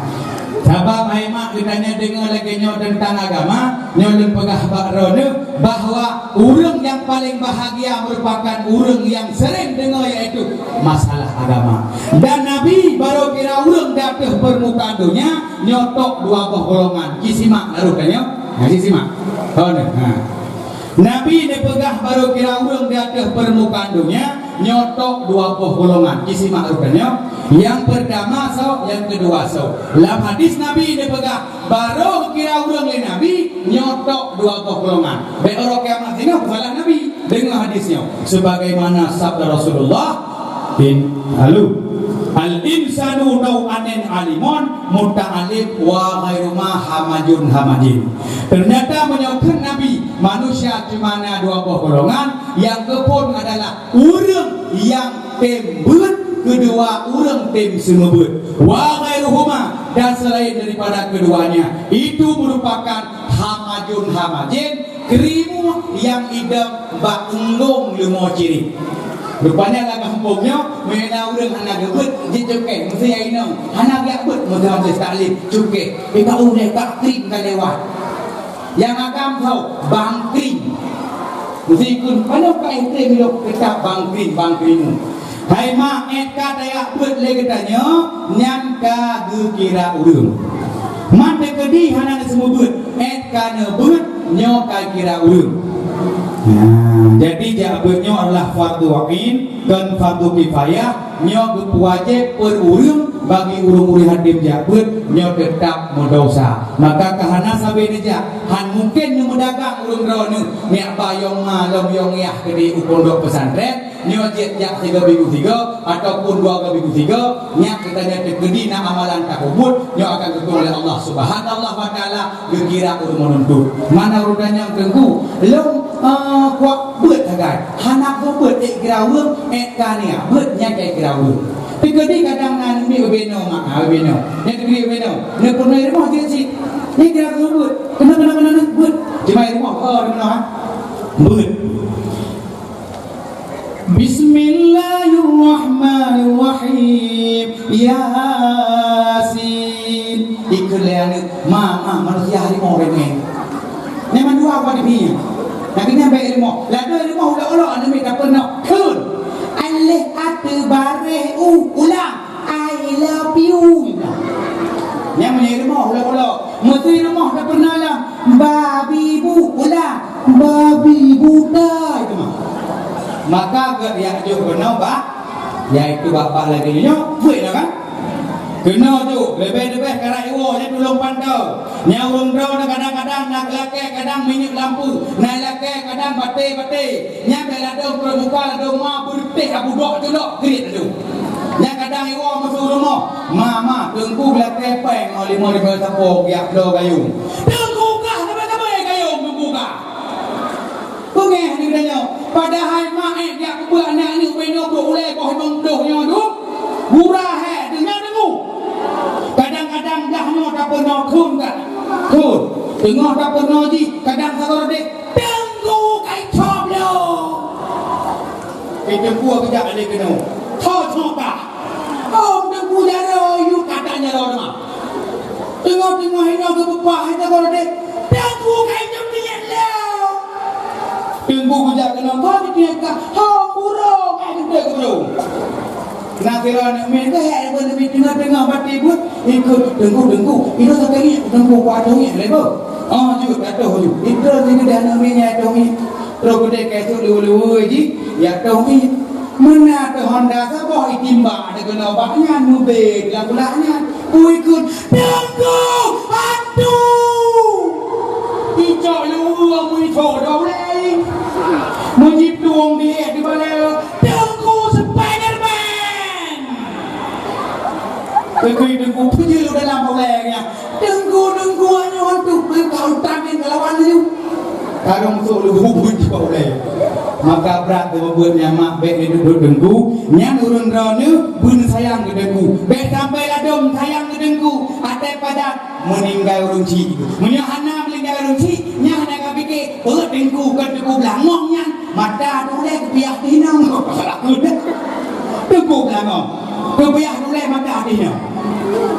Sabab hai mak geutanyoe deungoe lagée nyoe teuntang agama, nyoe lôn peugah bak droeneuh bahwa ureueng nyang paleng bahagia meurupakan ureueng nyang sering deungoe, yaitu masalah agama. Dan Nabi barô kira ureueng di ateueh peurmukaan donya nyoe tok dua boh golongan. Ci simak lalu tanyoe. Nah, ci simak. Oh, nah. Nabi neupeugah barô kira ureueng di ateueh peurmukaan donya nyoe tok dua boh golongan. Ci simak lalu tanyoe. Nyang peurtama soe, nyang keudua soe. Lam hadis Nabi neupeugah, barô kira ureueng lé Nabi, nyoe tok dua boh golongan. Bék uroe kiamat singoh peusalah Nabi. Deungoe hadis nyoe. Sebagaimana sabda Rasulullah, in, lalu, "Al-insanu nau'anin alimun, muta'alim wa ghairu ma hamajun hamajin." Ternyata meunyoe kheun Nabi, manusia cuma na dua boh golongan, nyang keuphon adalah ureueng nyang tem beuet, keudua ureueng tem seumeubeuet. Wa ghairuhuma, dan selain daripada keduanya, itu merupakan hamajun hamajin, krimu nyang idong bak eunggong leumo cirek. Rupanya lam gampông nyoe, meunyoe na ureueng hana geubeuet, jeuet cukée, meusti inong, hana geubeuet, meusti habéh taklim, cukée. Iba ulée taklim ka lewat. Nyang agam soe, bang krim. Meusti ikun, panoh ka éh krim ilok keutab bang krim, bang krim. Hai mak, ék ka tajak beuet lé geutanyoe, nyan ka geukira ureueng. Man teukeudi hana neuseumeubeuet, ék ka neubeuet, nyoe ka kira ureueng. Nah, jadi jak beuet nyoe adalah fardhu ain, kon fardhu kifayah, nyoe geupeuwajéb per ureueng bagi ureueng-ureueng hatem jak beuet, nyoe teutab meudosa. Maka ka hana sabe neujak, han mungken neumeudagang ureueng droeneuh, miak ba yong ma lom yong yah keudeh u pondok pesantren, nyoe jeuet jak sigoe minggu sigoe ataupun dua goe minggu sigoe, nyak geutanyoe teukeudi na amalan tapeubuet, nyoe akan geutueng lé Allah Subhanahu wa Taala geukira ureueng meununtut. Mana ureueng nyang teungku, lôn, eh, kuak beuet sagai, hana beuet ék kira ureueng, ék ka niat beuet nyan ék kira ureueng. Teukeudi kadang na neumi ubenoe mak, ha, ubenoe. Nyan teukeudi ubenoe, neupeureunoe rumoh jeuet cit. Nyan kira ureueng beuet. Keunoe, keunoe, keunoe, beuet. Cuma rumoh, oh, keunoe, ha. Beuet. Bismillahirrahmanirrahim. Yasin. Ikheun lé aneuk, "Ma, ma, manusia harimau remeh." Nyan mandua apa di sini? Lagi nyan baik harimau. Lada harimau ulok-ulok aneuk mita pernah kheun. Aleh ate bareh u ulang. "I love you." Nyan meunyoe rumoh ulang-ulang. Meusé rumoh dak pernah lah. "Babi bu ulang. Babi buta," itu mah. Maka geuyak jok keunoe bak, yaitu bak-bak lagée nyoe, buet lah kan? Keunoe tu, leubeh-leubeh karab iwoe nyan tulông pantau. Nyan ureueng droe na kadang-kadang na lakée kadang minyeuk lampu, na lakée kadang batée-batée. Nyan bèk ladôm peuet muka ladôm ma beureutéh abu dok culok kriet ladôm. Nyan kadang iwoe meusu rumoh, "Ma, ma, Teungku lakée péng ngon limong ribèe sapo geujak bloe gayông." Teungku kah sabe-sabe gayông Teungku kah. Beungéh di geutanyoe, padahai mak ék jak peubeuet aneuk-aneuk binoe beuet ulée boh limong ploh nyoe tu, gura hé deungon deungoe. Kadang-kadang dah nyoe tapeunoe thon ka, thon. Teungoh tapeunoe jih, kadang sagoe deh, "Teungku kai cop lom." Pi Teungku geujak lé keunoe. Tho cok ka. Oh, Teungku jaroe, yue kata jaroe teuma. Teungoh-teungoh inoe geupeupah hai sagoe deh, "Teungku kai cop lom." Teungku geujak keunoe, "Ka jitiek ka, hom burông, ai jiteuek burông." Na sidroe aneuk miet, ka jak lé bak aneuk miet teungoh-teungoh bati buet, ikot, "Teungku, Teungku, inoe sakét ngiek, Teungku, kuatoh ngiek lé beuh." Oh, jeuet, atoh jeuet. Itoh jih keudeh aneuk miet nyan atoh ngiek. Troh keudeh ka isut liweue-liweue jih, ya atoh ngiek. Meunan atoh honda saboh itimba, ada keunoe bak nyan, mubé lam kulah nyan. Ui, ikot, "Teungku, hantu!" Icok liweue meuiso dua ulée. Meujitueng di, di balée, "Teungku Spiderman!" Teungku, Teungku, peujeuet u dalam ulée nyan. "Teungku, Teungku, nyoe hantu!" Meuka utam nyang galawan laju. Karong sok leubu buet jipok ulée. Maka brat teuma buet nyan mak bèk neuduek Teungku. Nyan ureueng droeneuh beuneusayang keu Teungku. Bèk sampai ladôm sayang keu Teungku. Até padat meuninggai ureueng chik. Meunyoe hana meuninggai ureueng chik, nyan hana ka pike, peue Teungku kon Teungku Beulangong nyan. Mata tulée geupiah teuh inong. Teungku Beulangong. Geupiah tulée mata teuh inong.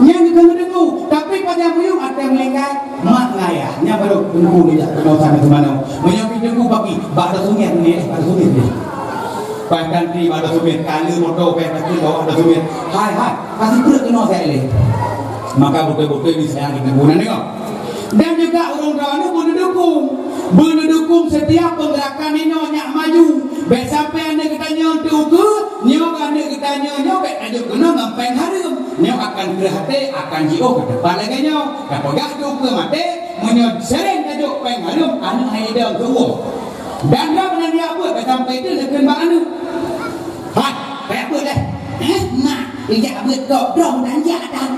Nyan keuh Teungku. Tapi pajan meuyuem até meuninggai. Mak ngon ayah, nyan barô Teungku neujak keunoe sabe teumanoe. Meunyoe pih Teungku paki, bak Adoe Sumiet ni, eh, bak Adoe Sumiet ni. Pas tantri bak Adoe Sumiet, kale moto pih tantri bak Adoe Sumiet. Hai, hai, kasih pruet keunoe saya leh. Maka beutôi-beutôi disayang di Teungku nan deungoe. Dan juga ureueng droeneuh beuneudukung. Beuneudukung setiap peugerakan inoe nyak maju. Bèk sampai aneuk geutanyoe teuka, nyoe aneuk geutanyoe nyoe bèk tajok keunoe ngon péng hareuem. Nyoe akan kreueh até, akan jiôh ka teumpat lagèe nyoe. Tapeugah dum keu maté, meunyoe seuréng tajok péng hareuem, aneuk hai idong keu uwoe. Dan droe meunan jak beuet, ka sampoe teuk neukheun bak aneuk. "Hai, jak beuet lé." "Eh, mak, ijak beuet kok, droe meunan jak tan."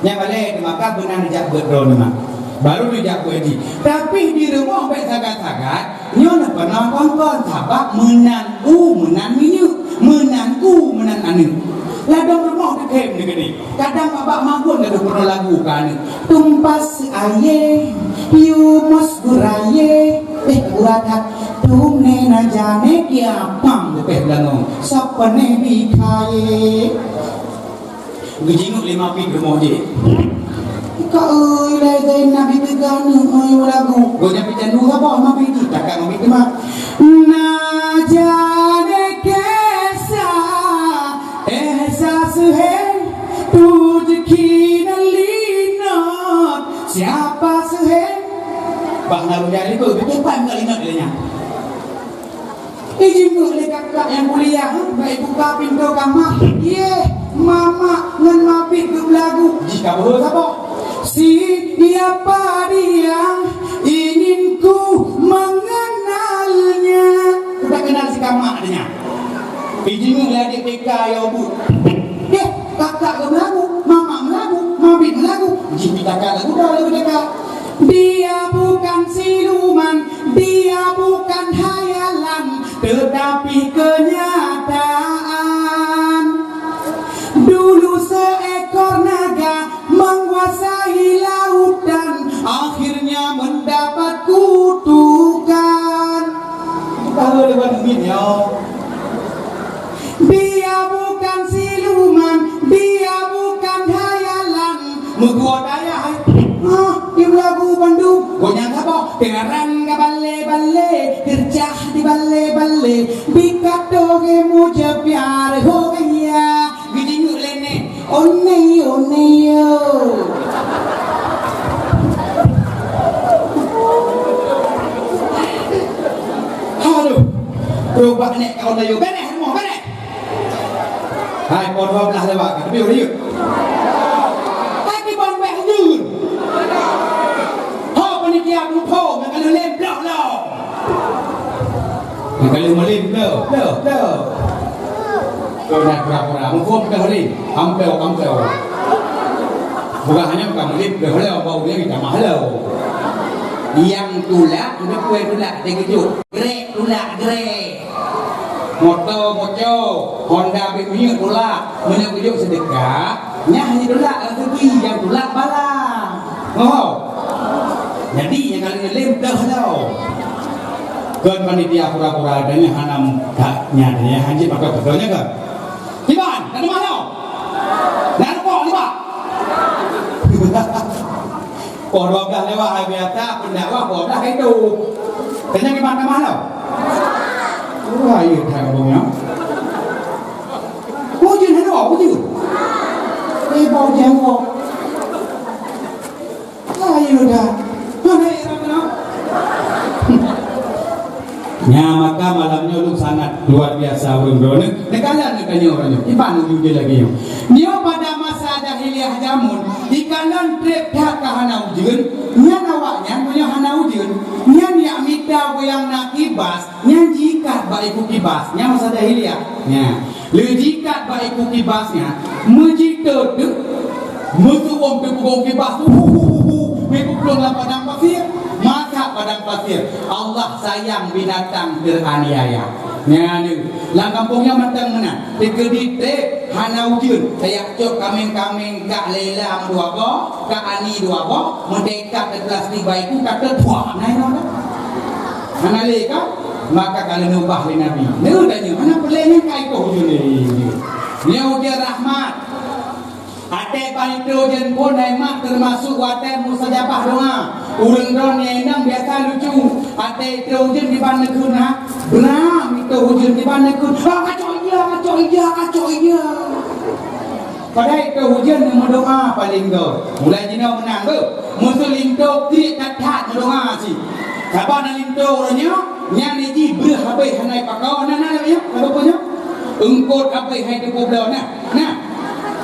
Nyan balèe, maka meunan ijak beuet droe nyoe, mak. Baru neujak beuet jih. Tapi di rumoh bèk sagai-sagai, nyoe neupeunoh kon-kon, sabab meunan u, meunan minyeuk, meunan u, meunan aneuk. Ladôm rumoh teukhém neugeudeh. Kadang babah magun ka teupeunoh lagu keu aneuk. Tumpas aye, yumus guraye, eh, gura that. Tum ne na jane kiapang leupeh beulangong. Sapane bikhaye. Geujinguk lé Mabit rumoh jih. Ka oi, lé Zainab biteugah aneuk oi lagu. Gobnyan pih tanyoe saboh Mabit jih, takak Mabit teuma. Na jane kesa, eh, sa seuhe. Rezeki nan linot, siapa seuhe? Bah na rujak likot, beutôi pat ngon linot lé nyan. Ijinguk lé kakak nyang mulia, bèk buka pintoe kama. Yeh, mamak ngon Mabit geubeulagu. Jih ka beuhe saboh. Siapa dia ingin ku mengenalnya? Udah kenal si kamak dia. Ijinguk lé adik T K ya, Bu. Deh, kakak geubelagu, mamak melagu, Mabit melagu. Jih pih kakak lagu dah lagu T K. Dia bukan siluman, dia bukan hayalan, tetapi kenyataan. Dulu seekor naga menguasai lautan, akhirnya mendapat kutukan. Tahu depan min ya. Dia bukan siluman, dia bukan hayalan. Meutuwö dayah, hai. Ah, di belagu bandum. Gobnyan saboh, teungarang ka balé-balé, keureuja di balé-balé, dikato geuh mujeubiar, ho gaya. Geujinguk lé nèk, "Oné, oné, yo." Aduh, rubah nèk ka oné, yo. Beres, rumoh, beres. Hai, pukul dua belas lewat, ka teubiet, yuk. Ka lheueh malem, bloe, bloe, bloe. Keu na pura-pura, muphom teuh lé. Ampeu, ampeu. Bukan hanya bukan malem, bloe, bloe, bau dia kita mahal. Nyang tulak, udah kue tulak, dia kejut. Grek tulak, grek. Moto, moco, Honda bit minyeuk tulak. Meunyoe kejut sedekah, nyah ditulak rezeki, nyang tulak bala. Oh. Jadi, nyang kali ngelem dah tau. Kon panitia pura-pura adanya hanam tak nyadanya hanjit maka betul nya kan? Iban, tak ada masalah. Nak rukok juga. Poh dua belas lewat hari biasa, pendakwah dua belas hari tu. Tanya iban tak masalah. Wah, iya tak ngomongnya. Hujan ada, hujan. Eh, bau jenggot. Ayo dah. Mana era kena? Nya, maka malam nyoe lôn sangat luar biasa ureueng droeneuh. Neukalon neutanyoe uroe nyoe. Iban uju je lagi nyoe. Nyoe pada masa jahiliah jameun, ikalon treb that ka hana ujeuen, nyan awaknyan meunyoe hana ujeuen, nyan yak mita goyang na kibas, nyan jiikat bak iku kibas, nyan masa jahiliah. Nya. Lheueh jiikat bak iku kibas nyan, meujiteuteuk, meusuwom teupugong kibas, hu, hu, hu, hu, hu, meuplueng lam padang pasir, masak padang pasir. Allah sayang binatang teraniaya. Nyan, lam gampông nyan mantong meunan. Teukeudi treb hana ujeuen, tajak cok kaméng-kaméng kak Lela meudua boh, kak Ani dua boh, meudeka teuh plastik bak iku, ka teutuak, na inoe dah. Hana lé ka? Maka ka lheueh neubah lé Nabi. Neutanyoe, hana peulée nyan ka ikoh ujeuen lé. Nyoe ujeuen rahmat. Até palinto ujeuen phon hai mak teumasuk watée mustajabah doa. Ureueng droe nyang inong biasa lucu. Até ito ujeuen diban neukheun na, bra mito ujeuen diban neukheun. Ah, kacok ija, kacok ija, kacok ija. Padahai ito ujeuen nyang meudoa paleng göt. Mulai jinoe meunan beuh. Meuseu linto kriet that-that meudoa cit. Saban na linto uroe nyoe, nyan jih breuh habéh hana ipakoe, na, na, na, ya, apa nyoe? Eungkot habéh hai teupeu bloe, na, na.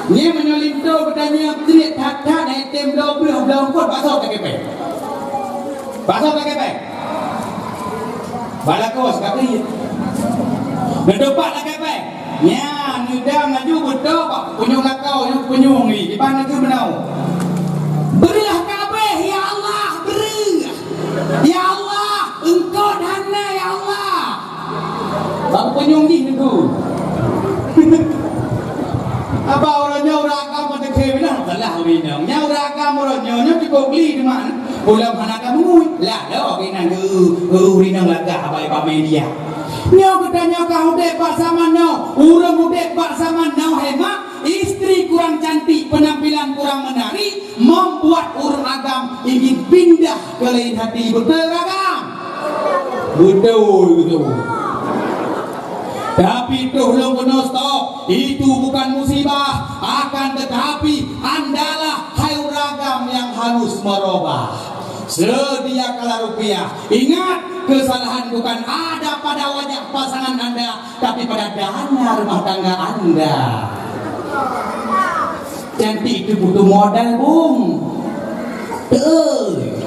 Nyan meunyoe linto geutanyoe kriet that-that, na item bloe breuh, bloe eungkot, bak soe takepée? Bak soe takepée? Bak lakoe sikapri. Neutupat lakée péng. Nyan, neudang laju beutôi bak punyueng lakoe, nyoe punyueng ni, diban neukheun meunoe. Breuh kabéh, ya Allah, breuh. Ya Allah, eungkot hana, ya Allah. Bak punyueng jih neukheun. Apa ureueng nyoe ureueng agam meuteukheun bilang? Salah ureueng nyoe. Nyan ureueng agam ureueng nyoe, nyoe cukup geli teuma. Ulôn hana ka meungui. Lah, lôn keunan geu, geu ureueng nyang lagak bak, bak media. Nyoe geutanyoe ka udeb bak zaman now. Ureueng udeb bak zaman now hemat, istri kurang cantik, penampilan kurang menarik, membuat ureueng agam ingin pindah ke lain hati. Beutôi agam? Beutôi, beutôi. Tapi toh lôn keunoe stop. Itu bukan musibah, akan tetapi andalah hai ureueng agam nyang harus merubah. Sediakalah rupiah. Ingat, kesalahan bukan ada pada wajah pasangan Anda, tapi pada dana rumah tangga Anda. Cantik itu butuh modal, Bung. Betul.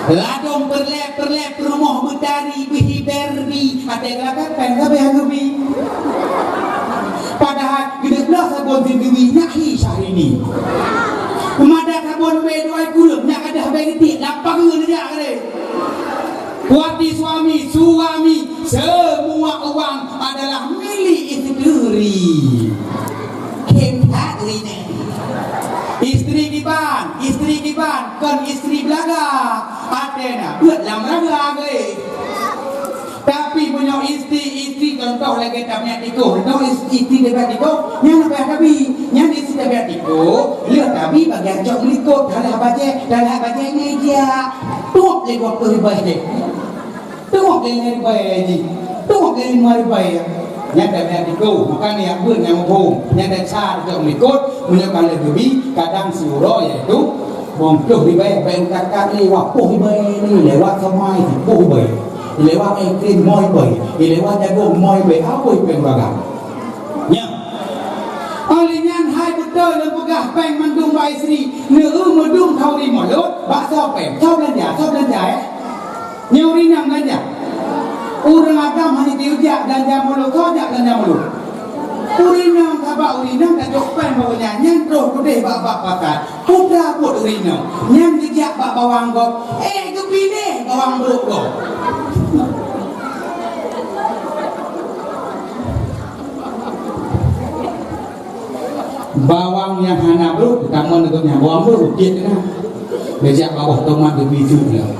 Ladôm peureulée-peureulée peurumoh beutari beuhi Barbie, até geulakai péng sabe hana geubi. Padahai geuneuk bloe sabon sendiri nyak hi Syahrini. Peumada sabon ubé dua kureueng nyak gadoh ubé geutik lam pageue neujak keu lé. Wati suami, suami, semua uang adalah milik isteri. Hebat ini. Isteri kiban, isteri kiban, kon isteri beulaga. Até na, buet lam raga gai. Tapi meunyoe isteri, isteri contoh lagée tabiat tikoh, contoh is-, isteri tabiat tikoh, nyan apa yang tabi? Nyan isteri tabiat tikoh, lheueh tabi bagian cok meulikot, dalah bajée, dalah bajée nyan ija. Tuok lé dua ploh ribèe deh. Tuok lé lhèe ribèe jih. Tuok lé limong ribèe. Nyan dak nyan tikoh, maka nyan beuet nyang muphom. Nyan dak sa teucok meulikot, meunyoe ka lheueh geubi, kadang siuroe yaitu bong ploh ribèe, bèk takat lé wak ploh ribèe ni, lewat somai ploh ribèe. Lewat es krim lima ribèe, lewat jagong lima ribèe, aboi péng bagah. Nyan. Óh lheueh nyan hai beutôi lôn peugah péng mandum bak isteri, neu-eu meudum khauri mulod, bak soe péng, soe beulanja, soe beulanja, eh? Nyoe ureueng inong beulanja. Ureueng agam hana tiyeue Belanja mulod, soe jak belanja mulod? Ureueng inong, sabab ureueng inong tajok péng bak nyan, nyan troh keudeh bak, bak pasar. Peue buet ureueng inong? Nyan geujak bak bawang gob. Eh, geupiléh bawang brok gob. Bawang nyang hana brok, tamong ngon gobnyan bawang brok, tiek keunan. Geujak bak tomat geubri su lom.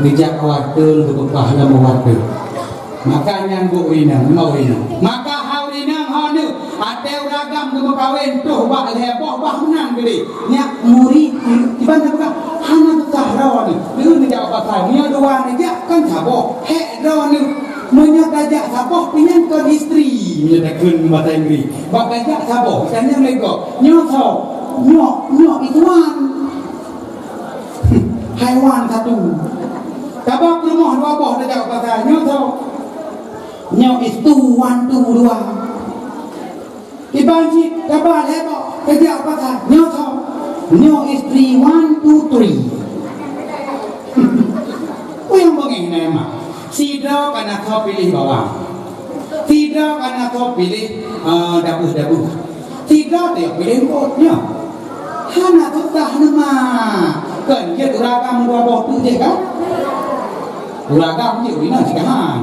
Geujak bak watèe geupeugah lom bak watèe. Maka nyan buet ureueng inong, nyoe ureueng inong. Maka hai ureueng inong, ho neuh, watèe ureueng agam geumeukawen troh bak lhèe boh bah meunan keudeh. Nyak murit, iban na peugah, hana peugah droeneuh. Deungon neujak pasai, meunyoe dua neujak kan saboh. Hék droeneuh. Meunyoe tajak saboh, pih nyan kon istri. Meunyoe takheun bahasa Inggris. Bak tajak saboh, tanyong lé gob. Nyoe soe? Nyoe, nyoe ituan. Haiwan satu. Taba peurumoh dua boh tajak pasai. Nyoe soe? Nyoe istu one, two, dua. Iban cit taba lhèe boh tajak pasai. Nyoe soe? Nyoe istri one, two, three. Uyang beungéh na mak. Sidroe ka na soe piléh bawang. Sidroe ka na soe piléh, eh, dabeuh-dabeuh. Sidroe teuh piléh eungkôt nyoe. Hana susah neuh mak. Kon jeuet ureueng agam dua boh teuk jeuet kan? Ureueng agam jeuet ureueng inong sikahan.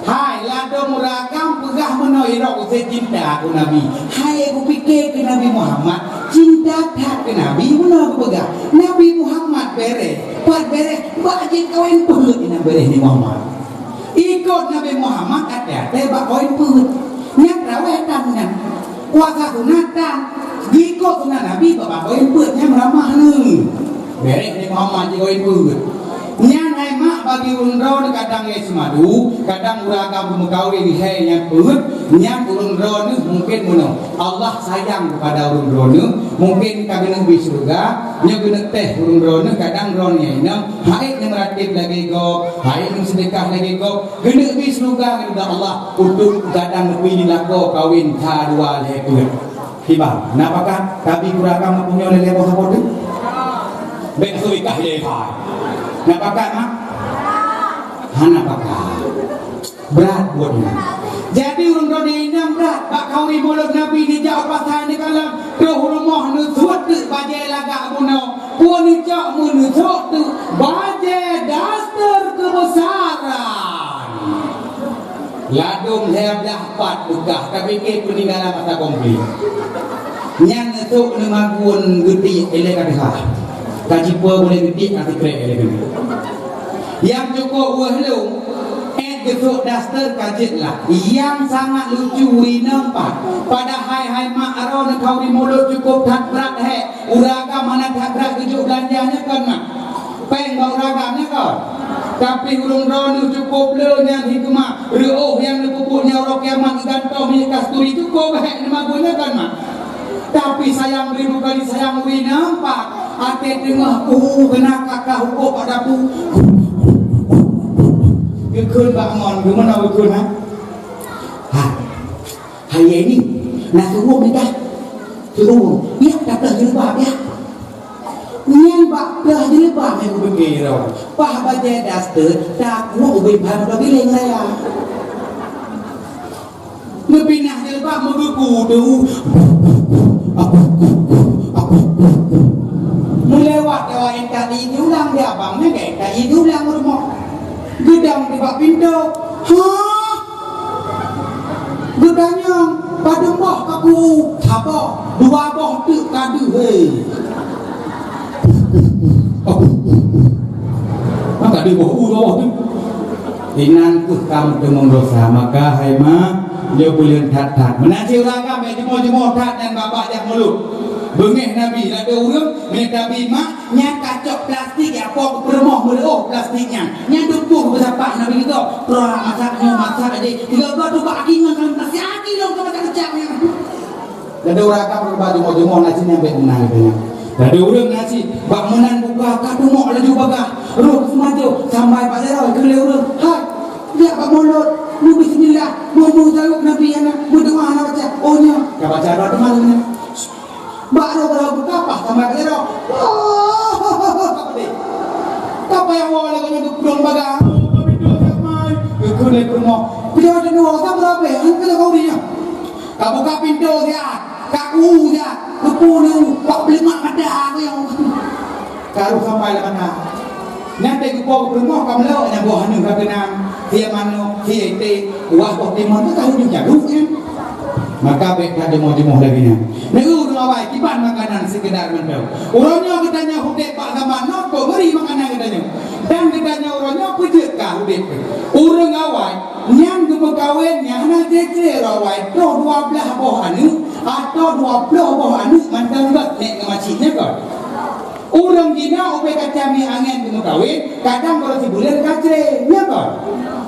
Hai, ladôm ureueng agam peugah meunoe, irok use cinta keu Nabi. Hai, kupike keu Nabi Muhammad, cinta that keu Nabi, meunoe kupeugah. Nabi Muhammad bèrèh, pat bèrèh, bak jeuet kawen peuet inan bèrèh Nabi Muhammad. Ikot Nabi Muhammad até-até bak kawen peuet. Nyan traweh tan nyan. Puasa sunat tan. Geuikot sunat Nabi bak kawen peuet nyan ramah neuh. Bèrèh Nabi Muhammad jikawén peuet. Nyan hai mak bagi ureueng droeneuh kadang lé seumadu, kadang ureueng agam geumeukawen lhèe nyan peuet, nyan ureueng droeneuh mungken meunoe. Allah sayang keupada ureueng droeneuh, mungken ka geuneuk bri syeuruga, nyoe geuneuk teh ureueng droeneuh, kadang droeneuh nyan inong, hait neumeuratéb lagèe gob, hait neuseudeukah lagèe gob, geuneuk bri syeuruga keupada Allah, untuk gadang neubri di lakoe kawen sa dua lhèe peuet. Kiban, na pakat tabi ureueng agam nyoe lé lhèe boh saboh teuk? Bèk sui kah lé hai. Na pakat, mak? Hana pakat. Brat buet nyan. Jadi, ureueng droeneuh inong brat, bak khanduri mulod Nabi neujak u pasai neukalon, troh u rumoh neusuet teuk bajèe lagak bunoe, peue neucok meuneusok teuk bajèe daster keubeusaran. Ladôm lhèe blah pat beukah, tapike peuninggalan masa konflik. Nyan neusok neumagun geutiek ilèe ka teuhah. Ka jipeue ulèe geutiek ka teukrek ilèe keunoe. Nyang cukôp weueh lôn, èt geusok daster ka jeuet lah. Nyang sangat lucu inong pat. Padahai hai mak droeneuh khanduri mulod cukôp that brat hék. Ureueng agam hana that brat geujok beulanja nyoe kon mak. Péng bak ureueng agam nyoe kon. Tapi ureueng droeneuh cukôp le nyang hikmah, reuôh nyang neupeubuet nyoe uroe kiamat geugantoe minyeuk kasturi cukôp hék neumagun nyoe kon mak. Tapi sayang ribu kali sayang ureueng inong pat, até teungoh uhu keunan ka-ka hukôk bak dapu. Geukheun bak ngon, geumeunang geukheun, ha? Ha. Hai nyan, na suruh mita. Suruh, ya, dah plah jilbab, ya. Nyan bak plah jilbab nyang kupike droe. Paih bajèe daster, takot ubé phan droe giléng raya. Neupinah jilbab meugeuku tu. Meulewat dewa intat di ulang di abang nyan, intat di ulang rumoh. Geudong di bak pintoe. Hah? Geutanyong, padum boh kaku? Saboh, dua boh teuk ka deuh, he. Maka deuh boh u dua boh teuk. Inan keuh ka meuteumong dosa, maka hai mak, nyoe buleuen that-that. Meunan cit ureueng agam, eh, jumoh-jumoh that nyan babah jak mulod. Beungéh Nabi, ladôm ureueng, meunyoe tabi mak, nyan kacok plastik, ya, po peurumoh meureuôh plastik nyan. Nyan dudoe beusapat Nabi geuh. Prah masak nyoe masak aja. Tiga-tiga tu bak aki ngon dalam plastik, aki dong ka masak kecap nyan. Ladôm ureueng agam bak jumoh-jumoh nasi nyan bèk meunan geutanyoe. Ladôm ureueng nasi bak meunan buka ka teumok laju bagah. Roh seumajoh sampai bak jaroe keu lé ureueng. Hai, jak bak mulod, beubismillah, meubeuet saleuet Nabi nyan, meudoa hana baca. Oh nyoe, ka baca doa teuma nyan. Bak roh-roh beukapah sampai ka jaroe. Ka payah woe lagèe nyan geupudong bagah. Geukheun lé peurumoh. Jauh teunoe, ka beurabeh, han keu lagèe ureueng nyoe. Ka buka pintoe siat, ka u siat, keupeue nyoe, bak peulemak mata aku nyang ka rôh sampai lam mata. Nyan teuh geupo peurumoh ka meulok nyang boh aneuk ka keunang, sie manok, sie iték, wah boh timon teuh ka hujung jaduk nyan. Maka bèk ka jumoh-jumoh lagèe nyan. Neu ureueng awai kiban makanan seukeudar mantong. Uroe nyoe geutanyoe udép bak zaman nyoe kok ngeuri makanan geutanyoe. Dan geutanyoe uroe nyoe peujeuet ka udép. Ureueng awai Nyan geumeukawen nyan hana cre-cre rawai, troh dua blaih boh aneuk, atau dua ploh boh aneuk mantong gèt nèk ngon macik nyan kon. Ureueng jinoe ubé kaca mi angèn geumeukawen, kadang baroe sibuleuen ka cre, nyan kon.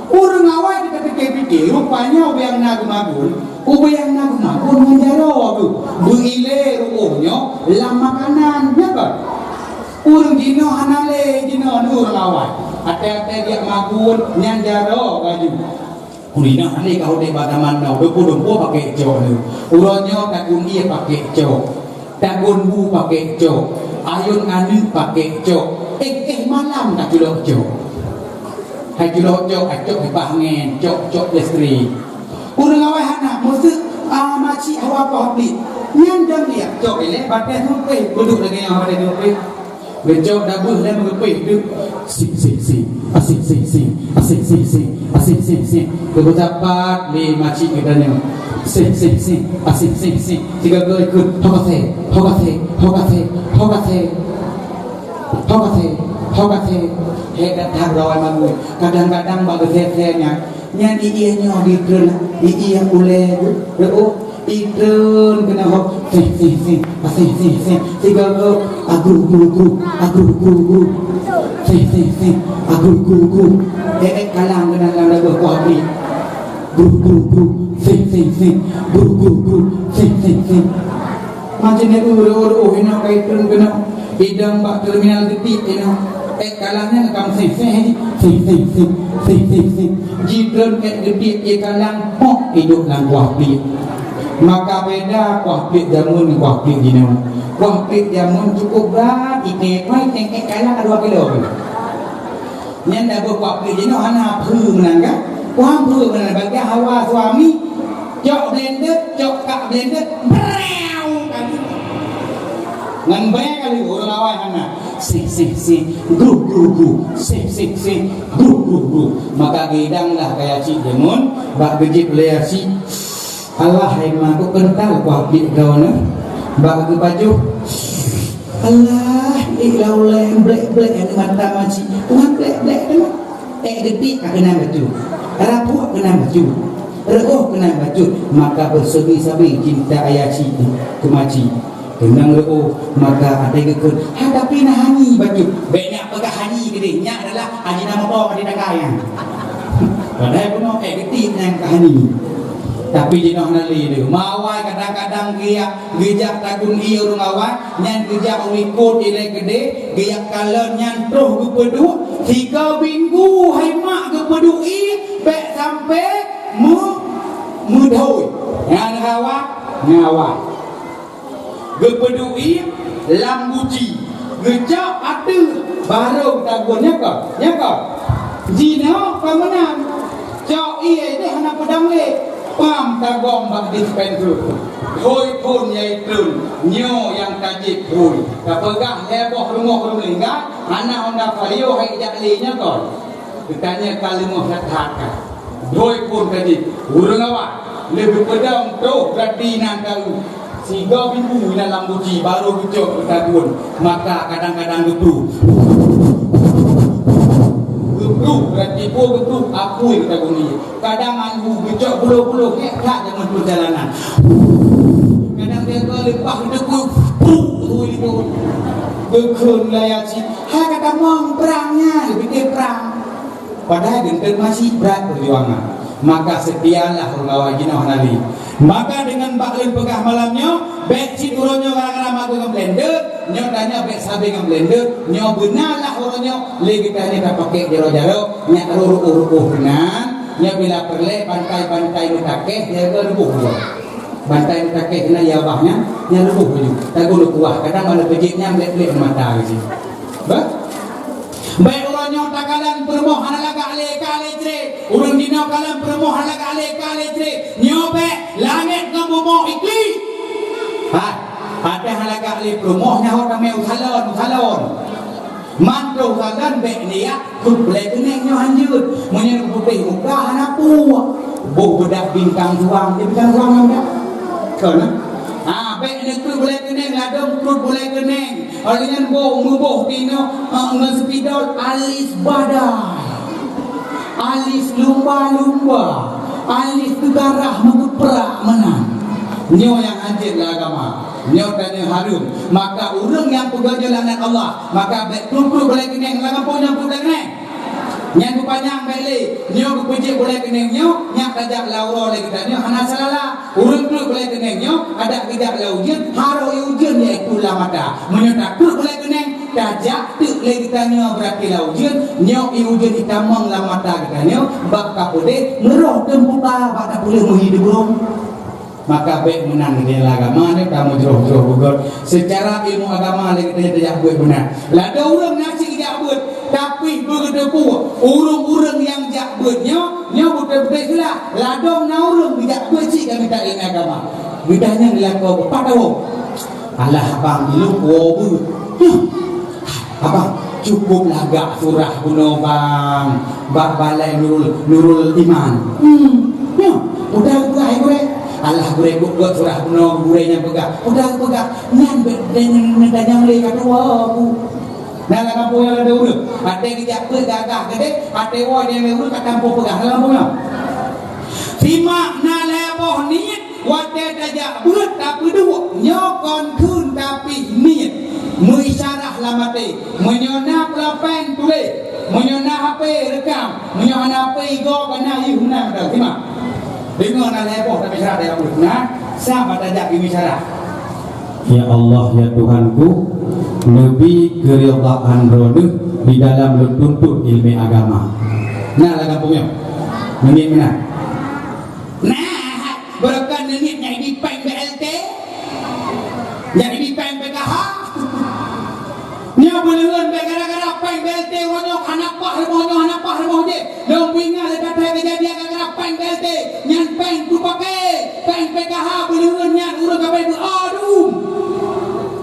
Ureueng awai teuka pike-pike, rupanya ubé nyang na geumagun, ubé nyang na geumagun ngon jaroe geuh, beuilée ruoh nyoe lam makanan, nyan kon. Ureueng jinoe hana lé jinoe ureueng awai. Até-até jak magun nyan jaroe laju. Ureueng jinoe hana lé ka udép bak zaman now, dumpeue-dumpeue paké cok nyoe. Uroe nyoe tagun ie paké cok. Tagun bu paké cok. Ayôn aneuk paké cok. Eh, eh, malam ka culok cok. Hai culok cok, acok di pah angèn, cok-cok listrik. Ureueng awai hana, meuseu, ah, macik hawa poh pliek. Nyan dang liak, cok ilèe, batèe seumeupi, beudôk lagèe nyan batèe seumeupi. Geucok dabeuh lé meugeupéh deuh. Sing, sing, sing. Asing, sing, sing. Asing, sing, sing. Asing, sing, sing. Geupeusapat lé macik geutanyoe. Sing, sing, sing. Asing, sing, sing. Sigoe-goe ikot. Ho ka sè. Ho ka sè. Ho ka sè. Ho ka sè. Ho ka sè. Ho ka sè. Hebat that rawai magun. Kadang-kadang bak geusè-sè nyan. Nyan ie nyoe jitreun, ie ulèe reuôh, jitreun keunoe ho. Seh, seh, seh, ah, seh, seh, seh. Sigoe-goe, agru, gru, gru, agru, gru, gru. Seh, seh, seh, agru, gru, gru. Eh, eh, kalang keunan lam lagoe kuah pliek. Gru, gru, gru, seh, seh, seh, gru, gru, gru, seh, seh, seh. Macam ni ureueng-ureueng inoe kai treun keunoe. Idong bak terminal geutit inoe. Eh, kalang nyan ka meuseh-seh, seh, seh, seh, seh, seh, seh. Jitreun eh geutit ie kalang, pok idok lam kuah pliek. Maka beda kuah pliek jameun ngon kuah pliek jinoe. Kuah pliek jameun cukup brat, iteng, iteng eh kalang dua kilo. Nyan dah beuh kuah pliek jinoe hana peue meunan kan? Kuah peue meunan bagi hawa suami. Cok blender, cok kak blender, breu kali. Ngon breu kali ureueng awai hana. Sih, sih, sih, gruh, gruh, gruh. Sih, sih, sih, gruh, gruh, gruh. Maka gidang lah kaya cik deungon, bak geujép lé cik. Alah, hai ma, kok kental kuah pliek droeneuh. Bak geupajoh. Alah, ik lauleng blek-blek aneuk mata macik. Tuhan blek-blek teuma. Ék geutik ka keunan bacut. Rapuak keunan bacut. Reuôh keunan bacut. Maka beusabe-sabe cinta ayah cik keu macik. Keunong reuôh, maka até geukheun. Ha, tapi na hani bacut. Bék nyak peugah hani keudeh. Nyak adalah Haji Namoto ka didakai nyan. Padahai bunoe ék geutik nyang ka hani. Tapi jinoe hana lé deuh. Mawai kadang-kadang geujak, geujak tagun ie ureueng awai, nyan geujak u likot ilée keudeh, geujak kalon nyan troh geupeuduek, tiga minggu hai mak geupeuduek ie, bék sampai meu-, meudhôi. Nyan hawa, nyawa. Geupeuduek ie lam guci, geucok ateueh barô tagun, nyan kon, nyan kon. Jinoe ka meunan, cok ie deh hana peudong lé, pam tagong bak dispenser. Hôi phon nyai treun, nyoe nyang ka jieb hôi. Ka peugah lhèe boh rumoh ureueng meuninggai, hana Honda Vario hai jak lé, nyan kon. Geutanyoe ka leumoh that-that ka. Doi phon ka jih, ureueng awai, lheueh geupeudong troh gaki nan ka u. Sigoe minggu inan lam guci, barô geucok geutagun. Maka kadang-kadang geupruh. Geupruh, berarti peue geupruh, apui geutagun ie. Kadang ngon u geucok buloh-buloh, hék that deungon peujalanan. Kadang dia ka leupah geuteupeue, pruh, tui likot. Geukheun layah cit, hai ka tamong prang nyan, geupike prang. Padahai geunteuk masih brat peujuangan. Maka seutialah ureueng awai jinoe hana lé. Maka deungon bak lôn peugah malam nyoe, bék cit uroe nyoe gara-gara magun ngon blender, nyoe tanyoe bék sabe ngon blender, nyoe beunalah uroe nyoe lé geutanyoe tapakèk jaroe-jaroe, nyak rôh-rôh keunan, nyoe bila peureulèe bantai-bantai meutakeh jaga leuboh dua. Bantai meutakeh keunan ya bah nyan, nyan leuboh laju. Tagun kuah, kadang malah peujeuet nyan blek-blek mata geuh. Bah? Baik uroe Nyoe takalon peurumoh hana lagak lé ka lé cre. Ureueng jinoe kalon peurumoh hana lagak lé ka lé cre. Nyoe bèk langèt ngon bumoe iklik. Hai, até hana lagak lé peurumoh nyoe tamé u salon, u salon. Mantong u salon bèk neujak krut bulèe keuneng nyoe hanjeuet. Meunyoe putéh muka hana peue. Boh beudak bintang suang, di bintang suang nyoe beudak. Kon, ha, bèk neukrut bulèe keuneng, ladôm krut bulèe keuneng. Óh lheueh nyan boh meuboh tinoh, eh, ngon spidol alis badai. Alis lumba-lumba. Alis teugarah meukeuprak meunan. Nyoe nyang hanjeuet lam agama. Nyoe tanyoe hareuem. Maka ureueng nyang peugah nyoe laknat Allah, maka bèk krut-krut bulèe keuneng lam gampông nyoe krut bulèe keuneng. Nyan beupanyang bèk lé. Nyoe geupeujeuet bulèe keuneng nyoe, nyak tajak lam uroe lé geutanyoe hana seulala. Ureueng krut bulèe keuneng nyoe, adak geujak lam ujeuen, harôh ujeuen iaitu lam mata. Meunyoe takrut bulèe keuneng, tajak teuk lé geutanyoe beurati lam ujeuen, nyoe ié ujeuen itamong lam mata geutanyoe, bak ka peudeh, meuroh teumputa bak tapeuleueh meuhi di burông. Maka bèk meunan geutanyoe lam agama nyoe ka meujroh-jroh beugöt. Seucara ilmu agama lé geutanyoe tajak beuet meunan. Ladôm ureueng na cit jak beuet, tapi beugeuteupeue ureueng-ureueng nyang jak beuet nyoe, nyoe beutôi-beutôi seula. Ladôm na ureueng geujak beuet cit ka mita ilmu agama. Geutanyoe dilakoe beupat tawoe. Alah abang, ilôn woe beuet. Nyoe. Abang, cukup lagak surah bunoe bang, bak balai Nurul, Nurul Iman. Hmm, nyoe, udah geupeugah hai gurèe. Alah gurèe, gèt-gèt surah bunoe gurèe nyang peugah. Udah geupeugah, nyan bèk, bèk neutanyong lé ka tuwoe, Bu. Nah, lam gampông nyoe ladôm ureueng. Até geujak beuet gagah keudéh, até woe nyang lé ureueng ka tampôh peugah lam gampông nyoe. Simak na lhèe boh niet. Watèe tajak beuet tapeuduek, nyoe kon kheun tapi niet. Meuisyarah lam até. Meunyoe na pulpén tuléh, meunyoe na H P rekam, meunyoe hana H P igoe ka na yeuh meunan mantong. Simak. Deungoe na lhèe boh tapi syarat tajak beuet. Nah, saban tajak meuisyarah. Ya Allah, ya Tuhanku, neubi keuridaan Droeneuh di dalam lôn tuntut ileumèe agama. Nah, lam gampông nyoe. Meunyoe meunan. Nah, barokon neungiet nyang ibi péng B L T, nyang ibi péng P K H. Nyoe beuleuheun bèk gara-gara péng B L T uroe nyoe hana paih rumoh nyoe, hana paih rumoh jéh. Lôn peuingat lé that-that keujadian gara-gara péng B L T, nyan péng peupaké, péng P K H beuleuheun nyan ureueng ka beu-o dum.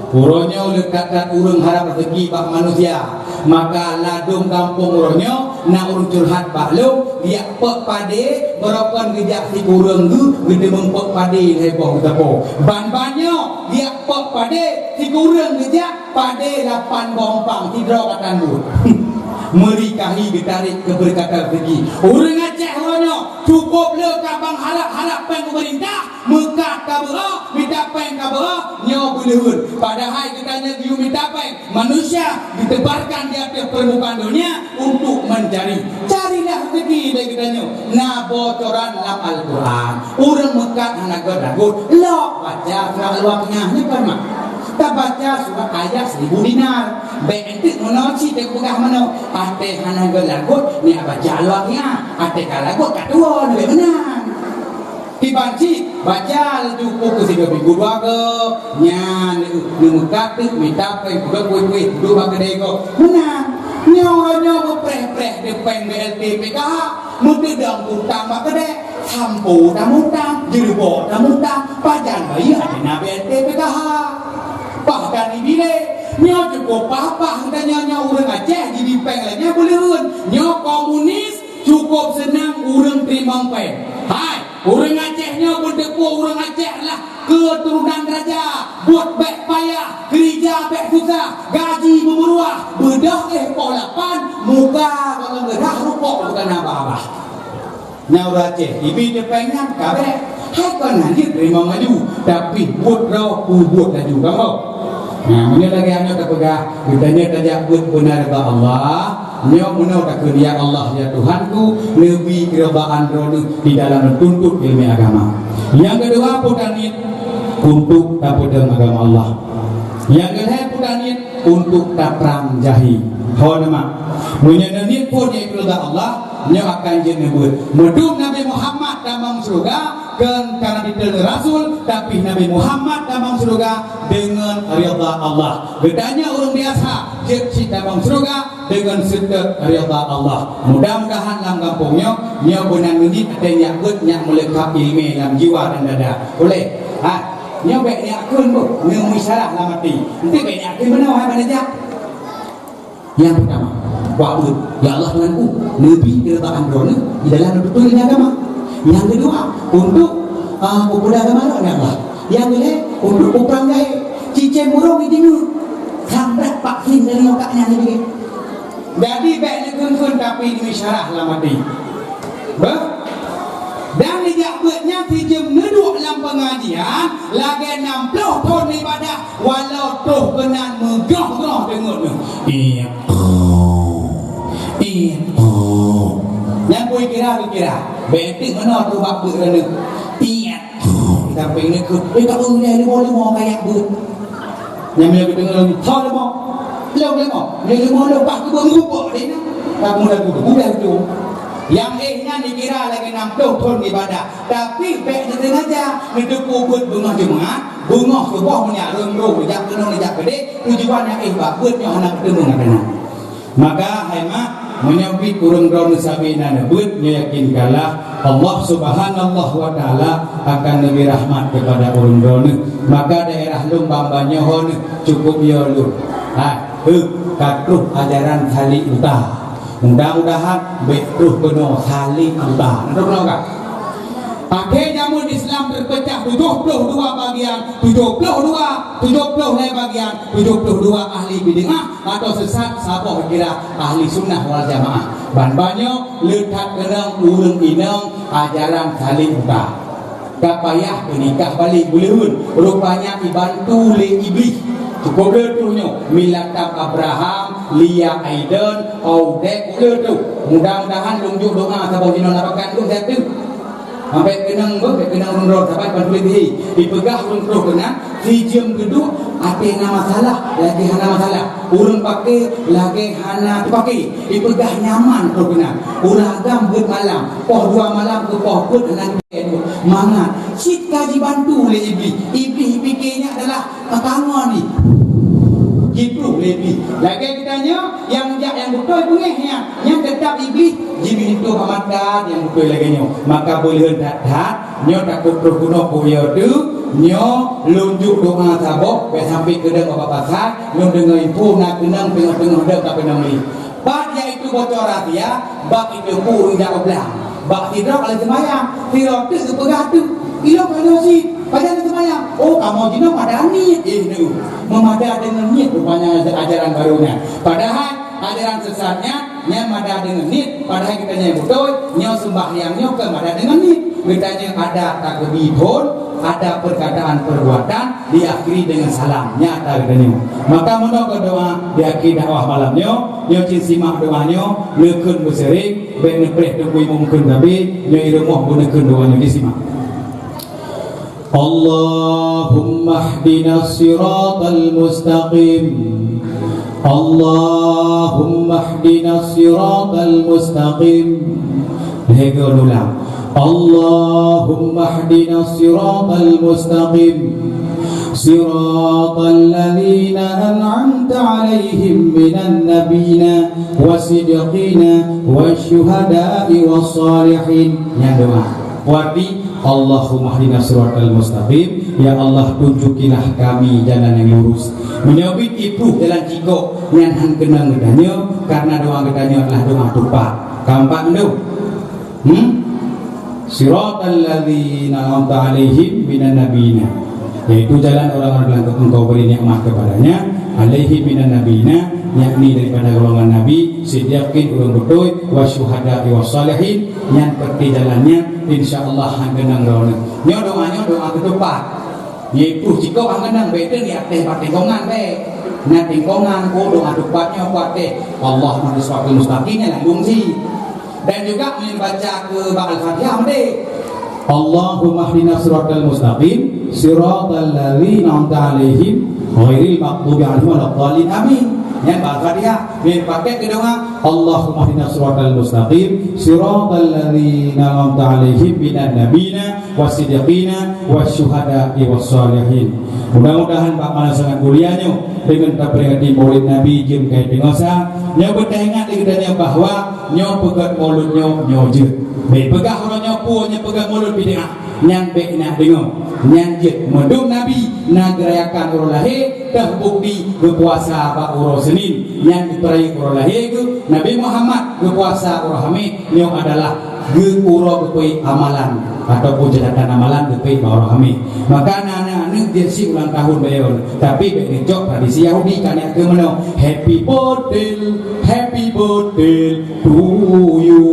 Uroe nyoe lé that-that ureueng harab raseuki bak manusia. Maka ladôm gampông uroe nyoe na ureueng curhat bak lôn, geujak peuet padé, barokon geujak sikureueng geuh, geuteumeung peuet padé lhèe boh geuteupô. Ban-ban nyoe geujak peuet padé, sikureueng geujak padé lapan boh umpang, sidroe ka tan buet. Meuri kahi geutarek keubeureukatan raseuki. Ureueng Aceh uroe nyoe cukôp le ka bang harab-harab péng peumeurintah, meukat ka beu-o, mita péng ka beu-o, nyoe beuleuheun. Padahai geutanyoe geuyue mita péng. Manusia ditebarkan di ateueh peurmukaan donya untuk mencari. Carilah rezeki lé geutanyoe. Na bocoran lam Al-Quran. Ureueng meukat hana gèt lagot, lok baca surah Al-Waqiah nyoe kon mak. Tabaca surah ayat seribu dinar. Bèk enteuk meunoe cit teupeugah meunoe. Até hana gèt lagot, nyak baca Al-Waqiah. Até ka lagot ka tuwoe, leubeh meunan. Kiban cit, baca laju pukul sigoe minggu dua goe, nyan neumeukat teuk mita péng peugöt kueh-kueh duek bak keudè goe. Meunan, nyoe uroe nyoe meupreh-preh di péng B L T P K H, meuteudong utang bak keudè, sampo tamutang, jeureubok tamutang, pajan bayeue até na B L T P K H. Bahkan ibilé, nyoe cukôp pah-pah geutanyoe nyoe ureueng Aceh jibi péng lé nyan beuleuheun, nyoe komunis. Cukôp seunang ureueng teurimong péng. Hai, ureueng Aceh nyoe beuteupeue ureueng Aceh adalah keuturonan raja, buet bèk payah, keurija bèk susah, gaji meumeuruah, beudôh éh poh lapan, muka gohlom geurhah rukok bukan haba-haba. Nyan ureueng Aceh, ibi teupéng nyan ka bèk. Hai kon hana jeuet teurimong laju, tapi buet droe peubuet laju. Kamoe. Nah, meunyoe lagèe nyoe tapeugah, geutanyoe tajak beuet beuna ridha Allah, nyoe meunoe takheun, "Ya Allah, ya Tuhanku, neubi keuridaan Droeneuh di dalam tuntut ileumèe agama." Nyang keudua, peue taniet untuk tapeudong agama Allah. Nyang keulhèe, peue taniet untuk taprang jahi. Ho neumak. Meunyoe neuniet phôn nyang keuridaan Allah, nyoe akan jeuet neubeuet. Meudum Nabi Muhammad tamong syeuruga, kon karena titeuleu rasul, tapi Nabi Muhammad tamong syeuruga deungon ridha Allah. Geutanyoe ureueng biasa jeuet cit tamong syeuruga, deungon seutôt ridha Allah. Mudah-mudahan lam gampông nyoe, nyoe beuna ngeudit até nyak beuet nyang meuleukab ileumèe lam jiwa dan dada. Boleh? Ha, nyoe bèk nyak kheun beuh, nyoe meuisyarah lam até. Enti bèk nyak kheun meunoe hai bak neujak. Nyang peurtama, wak beuet, "Ya Allah Tuhanku, neubi keuridaan Droeneuh di dalam beutôi ilèe agama." Nyang keudua, untuk, ah, peumuda agama lôn, ya Allah. Nyang keulhèe, untuk peurang jahé, cicém ureueng jideungoe. Sang brat vaksin dari otak nyan lagèe. Jadi, bèk neukheun-kheun tapi neuisyarah lam até. Beuh? Dan neujak beuet nyan sijeuem neuduek lam peungajian lagèe nam ploh thon ibadah, walau troh keunan meugoh-goh deungon nyoe. Iya. Iya. Nyan pun kira-kira. Bèk teuk meunoe tu bak beuet nyoe. Iya. Sampai nyoe keu, eh, tak boleh limo-limo kayak beuet. Nyang meunyoe geudeungoe lom, "Ho leumo, lom leumo, lom leumo lom, bah keubeue meurupok deh nyan." Ka peumuda tu, peumuda tu. Nyang éh nyan dikira lagèe nam ploh thon ibadah, tapi bèk neusengaja neuteupeue beuet beungoh Jumat, beungoh suboh meunyak rhön-rhön, neujak keunoe, neujak keudéh, tujuan nyang éh bak beuet nyoe hana teumeu'en keunan. Maka, hai mak, meunyoe biet ureueng droeneuh sabe na neubeuet, nyoe yakinkanlah, Allah Subhanahu wa Taala akan neubri rahmat keupada ureueng droeneuh. Maka daerah lôn ban-ban nyoe ho neuh cukôp yo lôn. Hai, heuh, ka troh ajaran salék uta. Mudah-mudahan bèk troh keunoe salék uta. Na troh keunoe ka? Akhé jameun Islam teupeucah tujoh ploh dua bagian, tujoh ploh dua, tujoh ploh lhèe bagian, tujoh ploh dua ahli bid'ah atau sesat, saboh kira ahli sunnah wal jamaah. Ban-ban nyoe le that keunong ureueng inong ajaran salék uta. Ka payah teunikah balek beuleuheun, rupanya ibantu lé Iblih. Cukôp le troh nyoe, milatab Abraham, Lia Aiden, Audek, le troh. Mudah-mudahan lôn jok doa saboh jinoe na pakat lôn siat tu. Sampai keunong beuh, keunong ureueng droe saban ban tuléh diri. Ipeugah ureueng troh keunan, sijeuem geuduek, até na masalah, lagèe hana masalah. Ureueng paké, lagèe hana teupaké. Ipeugah nyaman troh keunan. Ureueng agam beuet malam, poh dua malam keu poh peuet hana geuduek. Mangat cit ka jibantu lé Iblih. Iblih ipike nyan adalah Ka kangon ni. Jipluh lé Iblih. Lagèe geutanyoe, nyang jak nyang beutôi beungèh nyan, nyan teutap Iblih jimeuhinto bak mata nyang beutôi lagèe nyoe. Maka beuleuheun that-that, nyoe takot troh keunoe kuyue teuh, nyoe lôn jok doa saboh, bèk sampai keudeueng bak pasai, lôn deungoe info na keunong teungoh-teungoh deuek ka keunong lé. Pat yaitu bocor rahsia, bak itu pun jak ublang. Bak sidroe lagèe seumayang, sidroe teuk geupeugah teuk. Ilôn ka lheueh cit, pajan lagèe seumayang. Oh, kamoe jinoe mada niet, eh, neu. Meumada deungon niet rupanya ajaran barô nyan. Padahai ajaran sesat nyan, nyan mada deungon niet. Padahai geutanyoe beutôi, nyoe seumbahyang nyoe kon mada deungon niet. Geutanyoe ada takbir phôn, ada perkataan perbuatan, diakhiri dengan salam. Nyata geutanyoe. Maka meunoe keu doa diakhiri dakwah malam nyoe, nyoe cit simak doa nyoe, neukheun beuseuring, bèk neupreh teungku imum kheun sabe, nyoe i rumoh beuneukheun doa nyoe, disimak. Allahumma hdina siratal mustaqim. Allahumma hdina siratal mustaqim. Lhèe goe ulang. Allahumma hdina siratal mustaqim. Siratal ladzina an'amta 'alaihim minan nabiyina wasiddiqina wasyuhada'i wassalihin. Nyan doa. Berarti, Allahumma hdina siratal mustaqim. Ya Allah, tunjukilah kami jalan yang lurus. Meunyoe biet ipluh jalan cikok nyan han keunong geutanyoe, karena doa geutanyoe adalah doa tupat. Keempat tu. Hmm? Siratal ladzina an'amta 'alaihim minan nabiyina. Yaitu jalan orang-orang yang Engkau beri nikmat kepadanya, 'alaihim minan nabiyina, yakni daripada golongan nabi, siddiqin ureueng beutôi, wasyuhada'i wassalihin, nyan peuti jalan nyan, insya Allah han keunong droeneuh. Nyoe doa nyoe doa keutupat. Yaitu cikok han keunong, bèk teuk di ateueh bak tingkongan bèk. Na tingkongan, oh, doa tupat nyoe kuat deh. Allahumma siratal mustaqim nyan langsung si. Dan juga meunyoe baca keu bak Al-Fatihah meunan. Allahumma hdina siratal mustaqim, siratal ladzina an'amta 'alaihim, ghairil maghdubi 'alaihim waladdallin. Amin. Nyan bak Al-Fatihah. Nyan pakai keu doa, Allahumma hdina siratal mustaqim, siratal ladzina an'amta 'alaihim minan nabiyina wasiddiqina wasyuhada'i wassalihin. Mudah-mudahan bak malam sangat mulia nyoe, deungon taperingati Maulid Nabi jeuem ka teungoh sa, Nyoe beutaingat lé geutanyoe bahwa nyoe peugét mulod nyoe, nyoe jeuet. Bék peugah uroe nyoe peue nyoe peugét mulod bid'ah. Nyan bék na deungoe. Nyan jeuet. Mandum Nabi na geurayakan uroe lahé, teuh bukti geupuasa bak uroe Seunin. Nyan geupeurayeuk uroe lahé geuh. Nabi Muhammad geupuasa uroe Hamèh. Nyoe adalah geu-, uroe geupeuék amalan ataupun catatan amalan geupeuék bak uroe Hamèh. Maka na aneuk-aneuk jeuet si ulang tahun beliau, tapi bék neucok tradisi Yahudi ka neuk keu meunoe, "Happy birthday, happy birthday to you."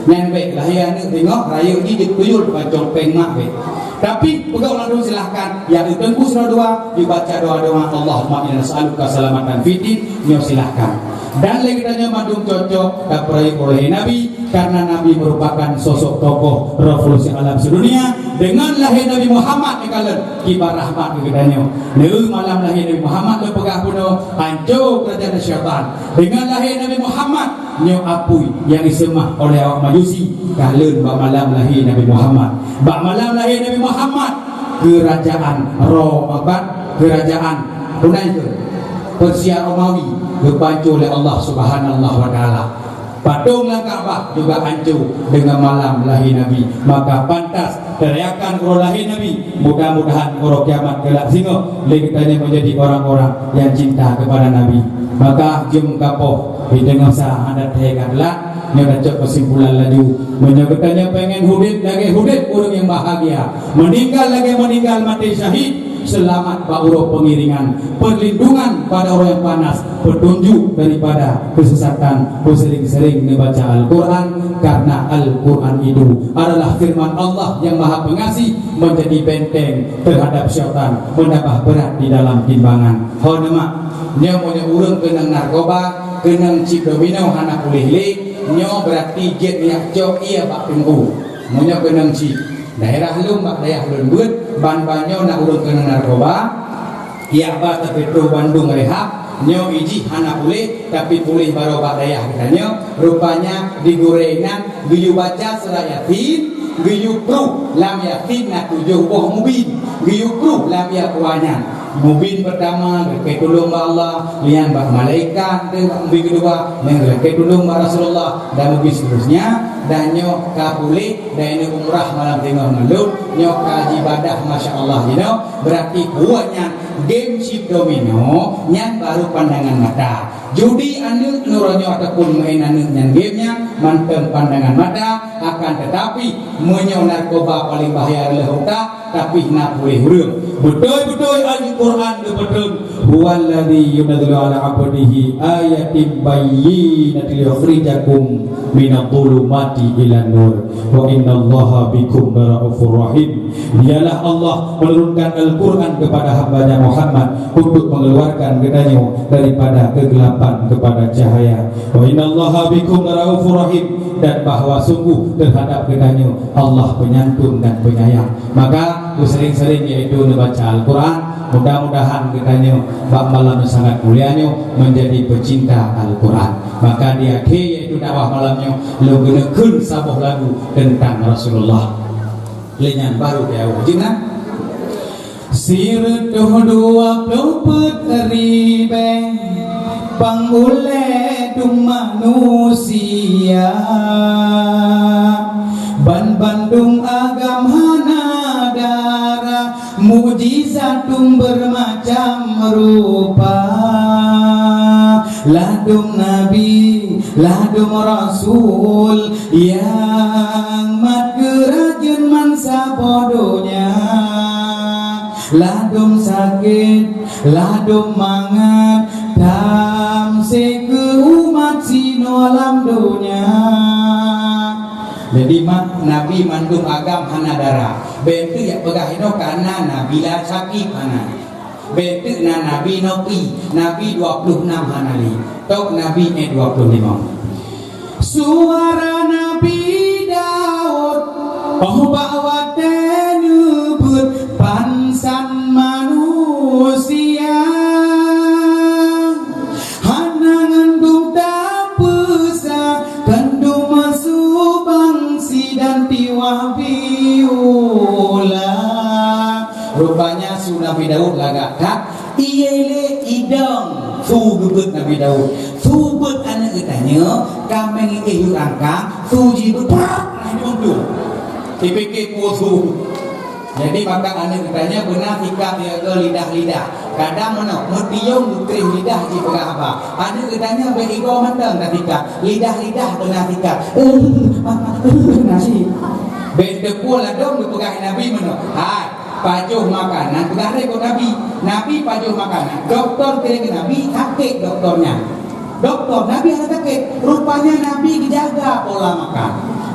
Nyan bék lahé aneuk teungoh rayeuk jih jeuet tuyul pancong péng mak bék. Tapi peugah ulang tahun silahkan. Ya, teungku sidroe dua, dibaca doa-doa, "Allahumma inna nas'aluka salamatan fid din," nyoe silahkan. Dan lé geutanyoe mandum cocok tapeurayeuk uroe lahé Nabi, karena Nabi merupakan sosok tokoh revolusi alam sedunia. Dengan lahé Nabi Muhammad nyoe kalon kiban rahmat keu geutanyoe. Neu malam lahé Nabi Muhammad lôn peugah bunoe, anco keurajeuen syaitan. Dengan lahé Nabi Muhammad nyoe apui nyang jiseumah oleh awak Majusi, kalon bak malam lahé Nabi Muhammad. Bak malam lahé Nabi Muhammad, keurajeuen Rom, apa? Keurajeuen, peue nan kheun? Persia Romawi geupanco lé Allah Subhanahu wa Taala. Patong lam Ka'bah juga anco deungon malam lahé Nabi. Maka pantas teurayakan uroe lahé Nabi. Mudah-mudahan uroe kiamat kelak singoh lé geutanyoe menjadi orang-orang yang cinta kepada Nabi. Maka jeuem kapoh di teungoh sa adat hai ka telat, nyoe tacok kesimpulan laju. Meunyoe geutanyoe pengen udép lagèe udép ureueng nyang bahagia, meninggal lagèe meninggal maté syahid, selamat bak uroe pengiringan, perlindungan pada uroe nyang panas, petunjuk daripada kesesatan, beusering-sering neubaca Al-Quran, karena Al-Quran itu adalah firman Allah yang Maha Pengasih, menjadi benteng terhadap syaitan, menambah berat di dalam timbangan. Ho neumak, nyoe meunyoe ureueng keunong narkoba, keunong chip domino hana puléh lé, nyoe berarti jeuet jak cok ié bak teungku. Meunyoe keunong chip, daerah lôn bak dayah lôn beuet, ban-ban nyoe na ureueng keunong narkoba, jak ba teupeutôh bandum rehab, nyoe ijih hana puléh, tapi puléh baroe bak dayah geutanyoe, rupanya di gurèe inan geuyue baca surat Yasin, geuyue pruh lam Yasin na tujoh boh mubin, geuyue pruh lam ié kuah nyan. Mubin pertama geulakèe tulông bak Allah, lian bak malaikat, dan mubin keudua nyang geulakèe tulông bak Rasulullah, dan mubin seterusnya. Dan nyoe ka puléh dari umrah malam teungoh ngon lôn, nyoe ka jibadah masya Allah jinoe, berarti buet nyan game chip domino nyan baru pandangan mata. Judi aneuk nurôh nyoe ataupun main aneuk nyan game nyan mantong pandangan mata, akan tetapi meunyoe narkoba paling bahaya lé utak, tapi na puléh ureueng. Beutôi-beutôi Al-Quran geupeutrön, "Huwallazi yunazzilu ala 'abdihi ayatin bayyinatin liyukhrijakum minadh dhulumati ilan nur. Wa innallaha bikum laraufur rahim." Dialah Allah menurunkan Al-Quran kepada hamba-Nya Muhammad untuk mengeluarkan geutanyoe daripada kegelapan kepada cahaya. "Wa innallaha bikum laraufur rahim," dan bahwa sungguh terhadap geutanyoe Allah penyantun dan penyayang. Maka beusering-sering yaitu neubaca Al-Quran. Mudah-mudahan geutanyoe bak malam sangat mulia nyoe menjadi pecinta Al-Quran. Maka di akhé yaitu dakwah malam nyoe, lôn keuneuk kheun saboh lagu tentang Rasulullah. Lé nyan baru di awai jeuet na. Sireutôh dua ploh peuet ribèe pang ulèe dum manusia, ban bandum agam hana dara, mukjizat dum beureumacam rupa. Ladum nabi, ladum rasul, nyang mat keurajeuen bansaboh donya. Ladum sakét, ladum mangat, tamsé keu umat sinoe lam donya. Jadi, mak, nabi mandum agam hana dara. Bék teuk jak peugah inoe kana nabi la sakét hana. Bék teuk na nabi nopi, nabi dua puluh enam hana lé. Tok nabi eh dua puluh lima. Suara Nabi Daud, oh bak watèe neubeuet pansan manusia. Hana ngon dum tapeusa, kandum masubang sidan tiwah biola. Rupanya su Nabi Daud lagak that, ié lé idong su geubeuet Nabi Daud. Tanyoe, ka meu'en éh yue rangkang, su jibeuprot, nah, di untung. Dipike peue su. Jadi, maka aneuk geutanyoe beuna sikap jaga lidah-lidah. Kadang meunoe, meutiong geukreh lidah jipeugah haba. Aneuk geutanyoe bèk igoe mantong tasikap. Lidah-lidah beuna sikap. Nasi. Bèk teupeue ladôm geupeugah Nabi meunoe. Hai, pajoh makanan peugah lé keu Nabi. Nabi pajoh makanan. Dokto kirém keu Nabi, sakét dokto nyan. Dokto, Nabi hana sakét. Rupanya Nabi geujaga pola makan.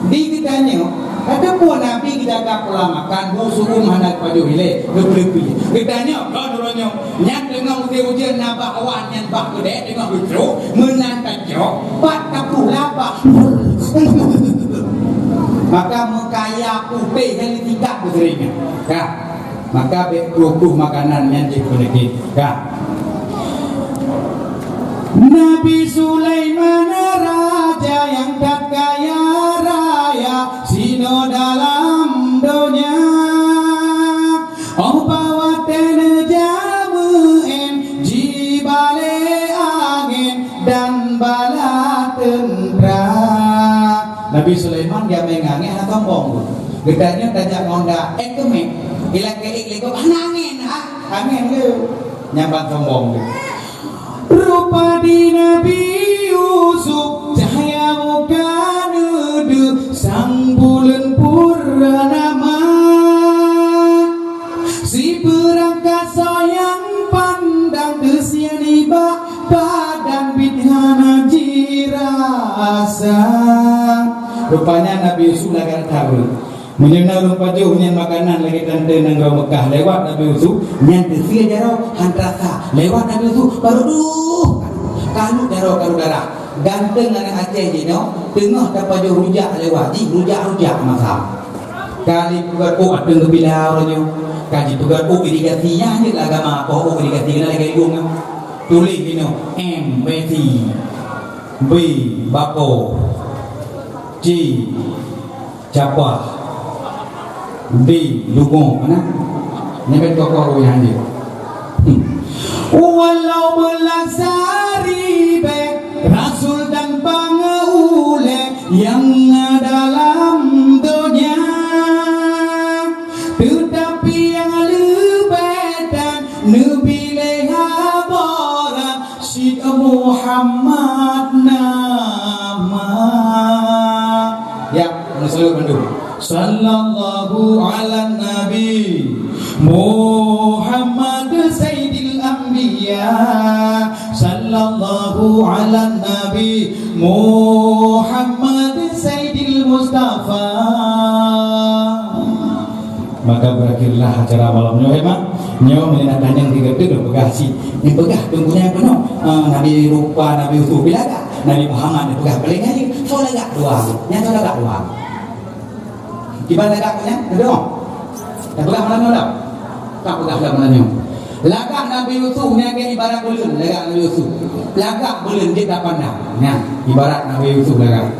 Di geutanyoe, kata peue Nabi geujaga pola makan, bu su'um hana geupajoh ilée, geupeuleupi. Geutanyoe, kon uroe nyoe, nyan teungoh musim ujeuen na bak awan nyan bak keudè, teungoh geutrok, meunan tacok, pat tapluh labah. Maka meukaya putéh nyang ditingkat beuseuring nyan. Ka. Maka bèk kruh-kruh makanan nyan jeuet peunyakét. Ka. Nabi Sulaiman raja nyang that kaya raya sinoe dalam donya. Óh bak watèe neujak meu'en jibalèe angén dan bala teuntra. Nabi Sulaiman geumè ngon angén hana sombong. Geutanyoe tajak ngon da, eh, keumet. Ilakèe lé gob hana angén, ha? Angén le. Nyan ban sombong le. Rupa di Nabi Yusuf, cahya muka neudeuh sang buleuen purnama. Sipeurangkat soe nyang pandang, teusia nibak badan biet hana jirasa. Rupanya Nabi Yusuf lagak that. Meunyoe na ureueng pajoh nyan makanan lagèe tante nanggroe Meukah lewat Nabi Yusuf, nyan teusie jaroe han teurasa. Lewat Nabi Yusuf, barô duh, kalut jaroe, kalut darah. Ganteng aneuk Aceh jinoe, teungoh tapajoh rujak lewat jih, rujak-rujak masa. Ka jipeugah, "Oh, ateueng geupila uroe nyoe." Ka jipeugah, "Oh, irigasi nyan jeuet agama, oh, oh, irigasi keunan lagèe lueng nyoe." Tuléh jinoe, M, besi, B, bako, C, Capah. Di lungo, mana? Nyan kan tokoh ureueng nyan je. Hmm. Walau beulasaribèe rasul dan pangeulèe nyang na dalam donya, teutapi nyang leubèh dan neupiléh aboran cit Muhammad nama. Ya, meusalut mandum. Sallallahu ala Nabi Muhammad Sayyidil Anbiya. Sallallahu ala Nabi Muhammad Sayyidil Mustafa. Maka berakhirlah acara malam nyoe, eh, mak. Nyoe meunyoe na tanyong tiga tu dah peugah si. Ni peugah tunggu nyang penuh. Ah, Nabi rupa, Nabi utuh bila agak. Nabi Muhammad ni peugah paling akhir. Soal agak dua. Nyang soal agak dua. Kiban lagak nyan, keudroe. Tapeugah malam nyoe dak? Tapeugah lam malam nyoe. Lagak Nabi Yusuf nyan ke ibarat buleuen, lagak Nabi Yusuf. Lagak buleuen jeuet tapandang. Nyan, ibarat Nabi Yusuf lagak.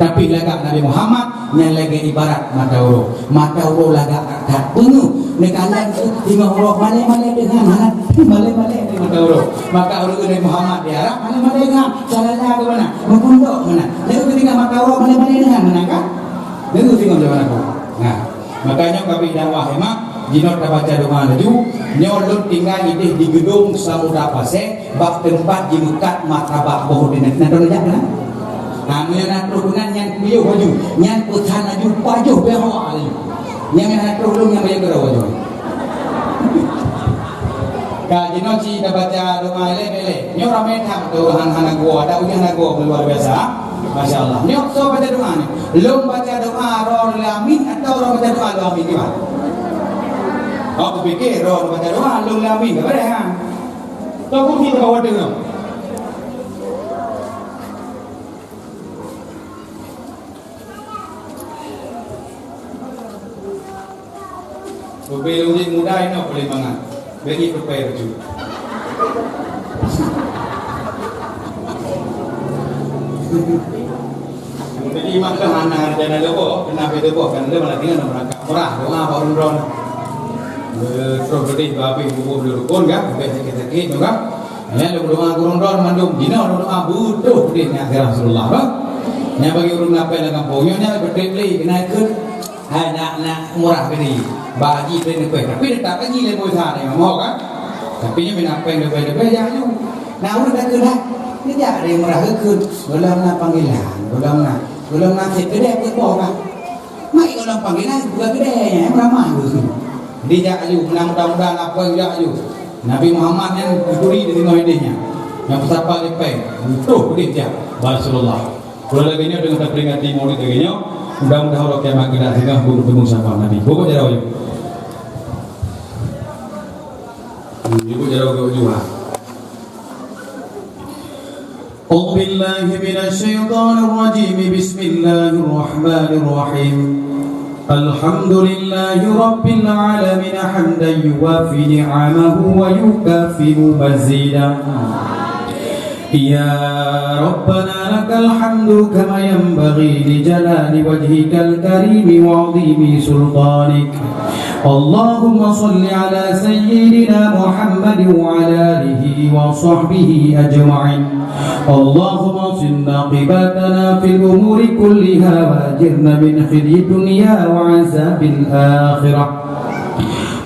Tapi lagak Nabi Muhammad nyan lagèe ibarat mata uroe. Mata uroe lagak that peungeuh. Neukalon su singoh uroe malèe-malèe deungon hana malèe-malèe di mata uroe. Maka ureueng Nabi Muhammad diharap malèe-malèe deungon. Calala ke mana? Meupundok mana? Lalu ketika mata uroe malèe-malèe deungon mana kan? Lalu tengok di mana kau? Nah, makanya kami dakwah emak, jinoe tabaca doa laju, nyoe lôn tinggai idéh di Gedong Samudra Pasé, bak teumpat jimeukat martabak boh di na, na lôn jak na. Ha, meunyoe na troh keunan nyan piôh laju, nyan peusan laju pajoh peuet awak laju. Nyan na troh lôn nyang bayar keudroe laju. Ka jinoe ci tabaca doa ilèe-ilèe. Nyoe ramé that tu hana-hana gua, ada ujian hana gua luar biasa. Masya Allah. Nyoe soe baca doa ni? Lôn baca doa roh lé amin atau roh baca doa lôn amin ni, Pak? Oh, kupikir roh baca doa lôn lé amin. Tak boleh, ha? Tak boleh kita bawa dengar. Rubé lôn jeuet muda inoe boleh mangat. Bagi peupai baju. Jadi imam tu hana rencana leuboh, kena pergi leuboh, kan dia malah tinggal nak berangkat murah, doa baru drone. Terus berhenti, habis bubuh dulu rukun kan, habis sakit-sakit tu kan. Nyan lôn doa gurong droe mandum, jinoe lôn doa beutôi udeb nyan keu Rasulullah, bah. Nyan bagi ureueng lapée lam gampông, nyoe nyan beutôi lé keunan keu hai nak, nak murah geude. Bak haji peureulée leubeh, tapi teutap haji lé boh sa nyoe, moh kan? Tapi nyoe bina péng leubeh-leubeh jak nyoe. Nah, ureueng ka keunan, geujak lé murah geukheun, gohlom na panggilan, gohlom na, gohlom na sép keudeh peuet boh kan. Mai gohlom panggilan, bukan keudeh, nyang ramah tu. Dijak aju, mudah-mudahan lapée jak aju. Nabi Muhammad nyan geuturi di singoh ideh nyan. Nyang peusapa lé péng, utoh udeb jak bak Rasulullah. Ulah lagée nyoe deungon taperingati Maulid lagée nyoe, mudah-mudahan uroe kiamat keunan singoh beutemu sapa Nabi. Bubuk jaroe yuk. Bubuk jaroe yuk, yuk, ha. أعوذ بالله من الشيطان الرجيم. بسم الله الرحمن الرحيم. الحمد لله رب العالمين، حمدا يوافي نعمه ويكافئ مزيده. يا ربنا لك الحمد كما ينبغي لجلال وجهك الكريم وعظيم سلطانك. اللهم صل على سيدنا محمد وعلى آله وصحبه أجمعين. اللهم أحسن عاقبتنا في الأمور كلها وأجرنا من خزي الدنيا وعذاب الآخرة.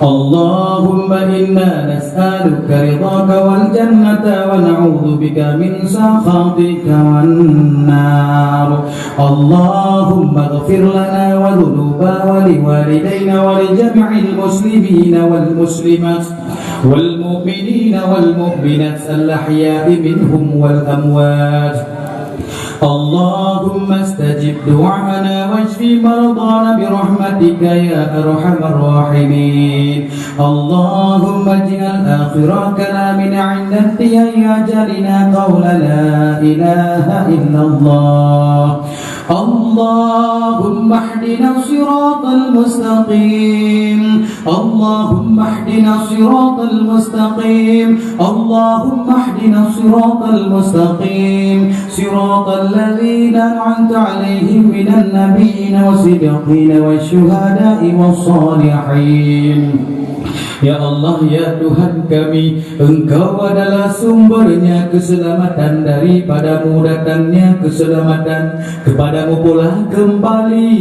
اللهم إنا نسألك رضاك والجنة ونعوذ بك من سخطك والنار. اللهم اغفر لنا وذنوبنا ولوالدينا ولجميع المسلمين والمسلمات والمؤمنين والمؤمنات الأحياء منهم والأموات. اللهم استجب دعاءنا واشف مرضانا برحمتك يا أرحم الراحمين. اللهم اجعل آخر كلامنا عند انتهاء أجلنا قول لا إله إلا الله. اللهم اهدنا الصراط المستقيم. اللهم اهدنا الصراط المستقيم. اللهم اهدنا الصراط المستقيم. صراط الذين أنعمت عليهم من النبيين والصديقين والشهداء والصالحين. Ya Allah, ya Tuhan kami, Engkau adalah sumbernya keselamatan, daripadamu datangnya keselamatan, kepadamu pula kembali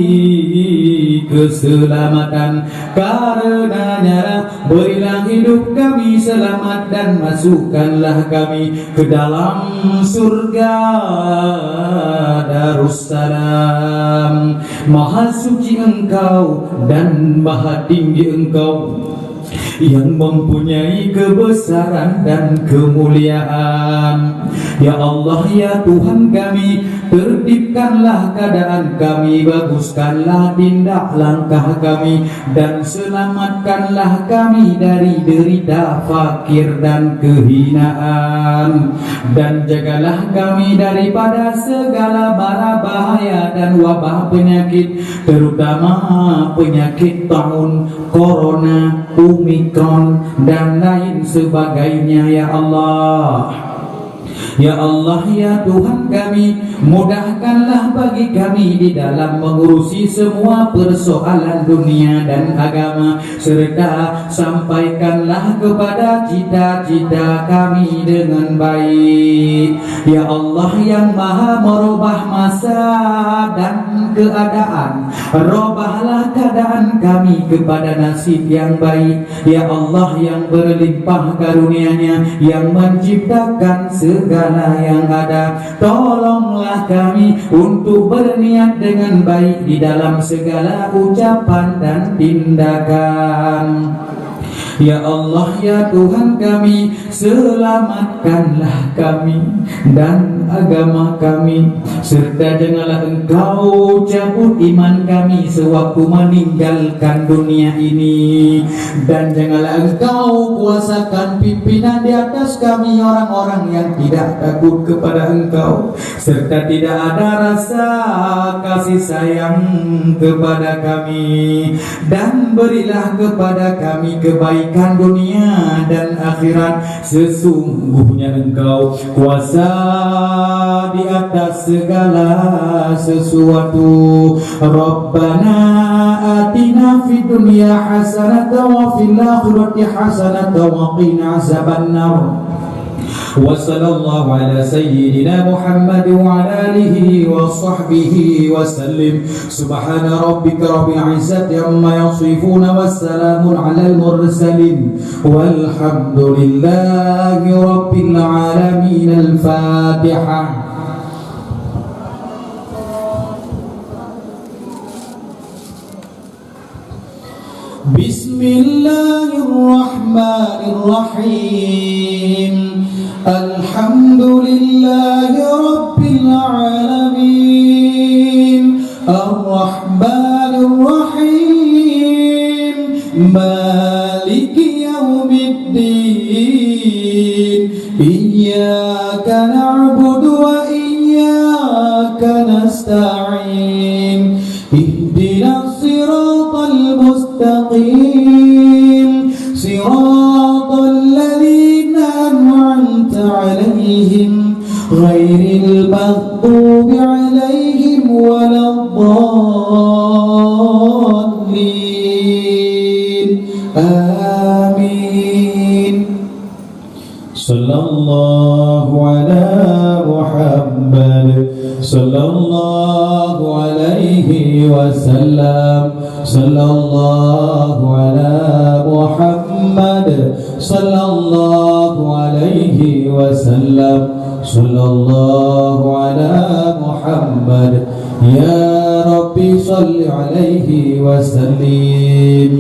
keselamatan. Karenanya, berilah hidup kami selamat dan masukkanlah kami ke dalam surga Darussalam. Maha suci Engkau dan maha tinggi Engkau yang mempunyai kebesaran dan kemuliaan. Ya Allah, ya Tuhan kami, tertibkanlah keadaan kami, baguskanlah tindak langkah kami, dan selamatkanlah kami dari derita, fakir, dan kehinaan. Dan jagalah kami daripada segala mara bahaya dan wabah penyakit, terutama penyakit taun, corona, omikron, dan lain sebagainya, ya Allah. Ya Allah, ya Tuhan kami, mudahkanlah bagi kami di dalam mengurusi semua persoalan dunia dan agama, serta sampaikanlah kepada cita-cita kami dengan baik. Ya Allah yang Maha merubah masa dan keadaan, robahlah keadaan kami kepada nasib yang baik. Ya Allah yang berlimpah karunia-Nya, yang menciptakan segala yang ada, tolonglah kami untuk berniat dengan baik di dalam segala ucapan dan tindakan. Ya Allah, ya Tuhan kami, selamatkanlah kami dan agama kami, serta janganlah Engkau cabut iman kami sewaktu meninggalkan dunia ini, dan janganlah Engkau kuasakan pimpinan di atas kami orang-orang yang tidak takut kepada Engkau, serta tidak ada rasa kasih sayang kepada kami. Dan berilah kepada kami kebaikan dunia dan akhirat. Sesungguhnya Engkau kuasa di atas segala sesuatu. Rabbana atina fid dunya hasanatan wa fil akhirati hasanatan wa qina azabannar. وصلى الله على سيدنا محمد وعلى آله وصحبه وسلم. سبحان ربك رب العزة عما يصفون، وسلام على المرسلين، والحمد لله رب العالمين. الفاتحة. بسم الله الرحمن الرحيم. الحمد لله رب العالمين. الرحمن الرحيم. مالك يوم الدين. إياك نعبد وإياك نستعين. اهدنا الصراط المستقيم، صراط الذين أنعمت عليهم، غير المغضوب عليهم ولا الضالين. آمين. صلى الله على محمد، صلى الله عليه وسلم، صلى الله على محمد، صلى الله عليه وسلم، صلى الله على محمد. يا رب صل عليه وسلم.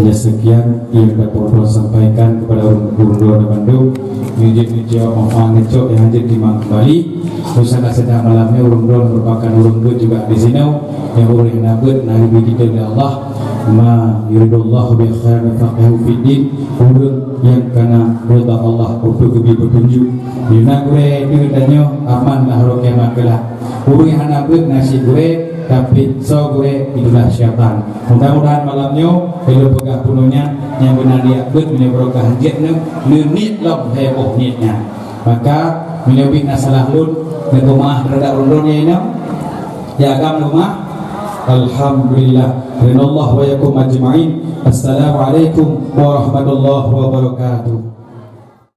Ya, sekian yang dapat ulôn sampaikan kepada ureueng, ureueng droeneuh bandum. Nyoe jeuet neujaweueb manfaat ngeucok nyang hanjeuet timang keumbali. Usah ka seudang malam nyoe ureueng droeneuh merupakan ureueng beuet juga di sinoe. Nyang ureueng nyang na beuet na geubri kita oleh Allah. Ma yuridullahu bihi khairan yufaqihu fiddin. Ureueng nyang kana ridha Allah, umpuk geubri peutunjuk. Di na gurée di tanyoe aman lah rot kiamat kelak. Ureueng nyang hana beuet nasib gurée, tapi soe gurée, itulah syaitan. Mudah-mudahan malam nyoe, ilôn peugah peunoh nyan, nyang beuna diak beuet meunyoe barokah jeuet neu, neuniet lom hai boh niet nyan. Maka, meunyoe bit na salah lôn, neupeumaah teuhadap ulôn nyan inong, ya agam lôn maah. Alhamdulillah. Rinallahu wa yakum ajma'in. Assalamualaikum warahmatullahi wabarakatuh.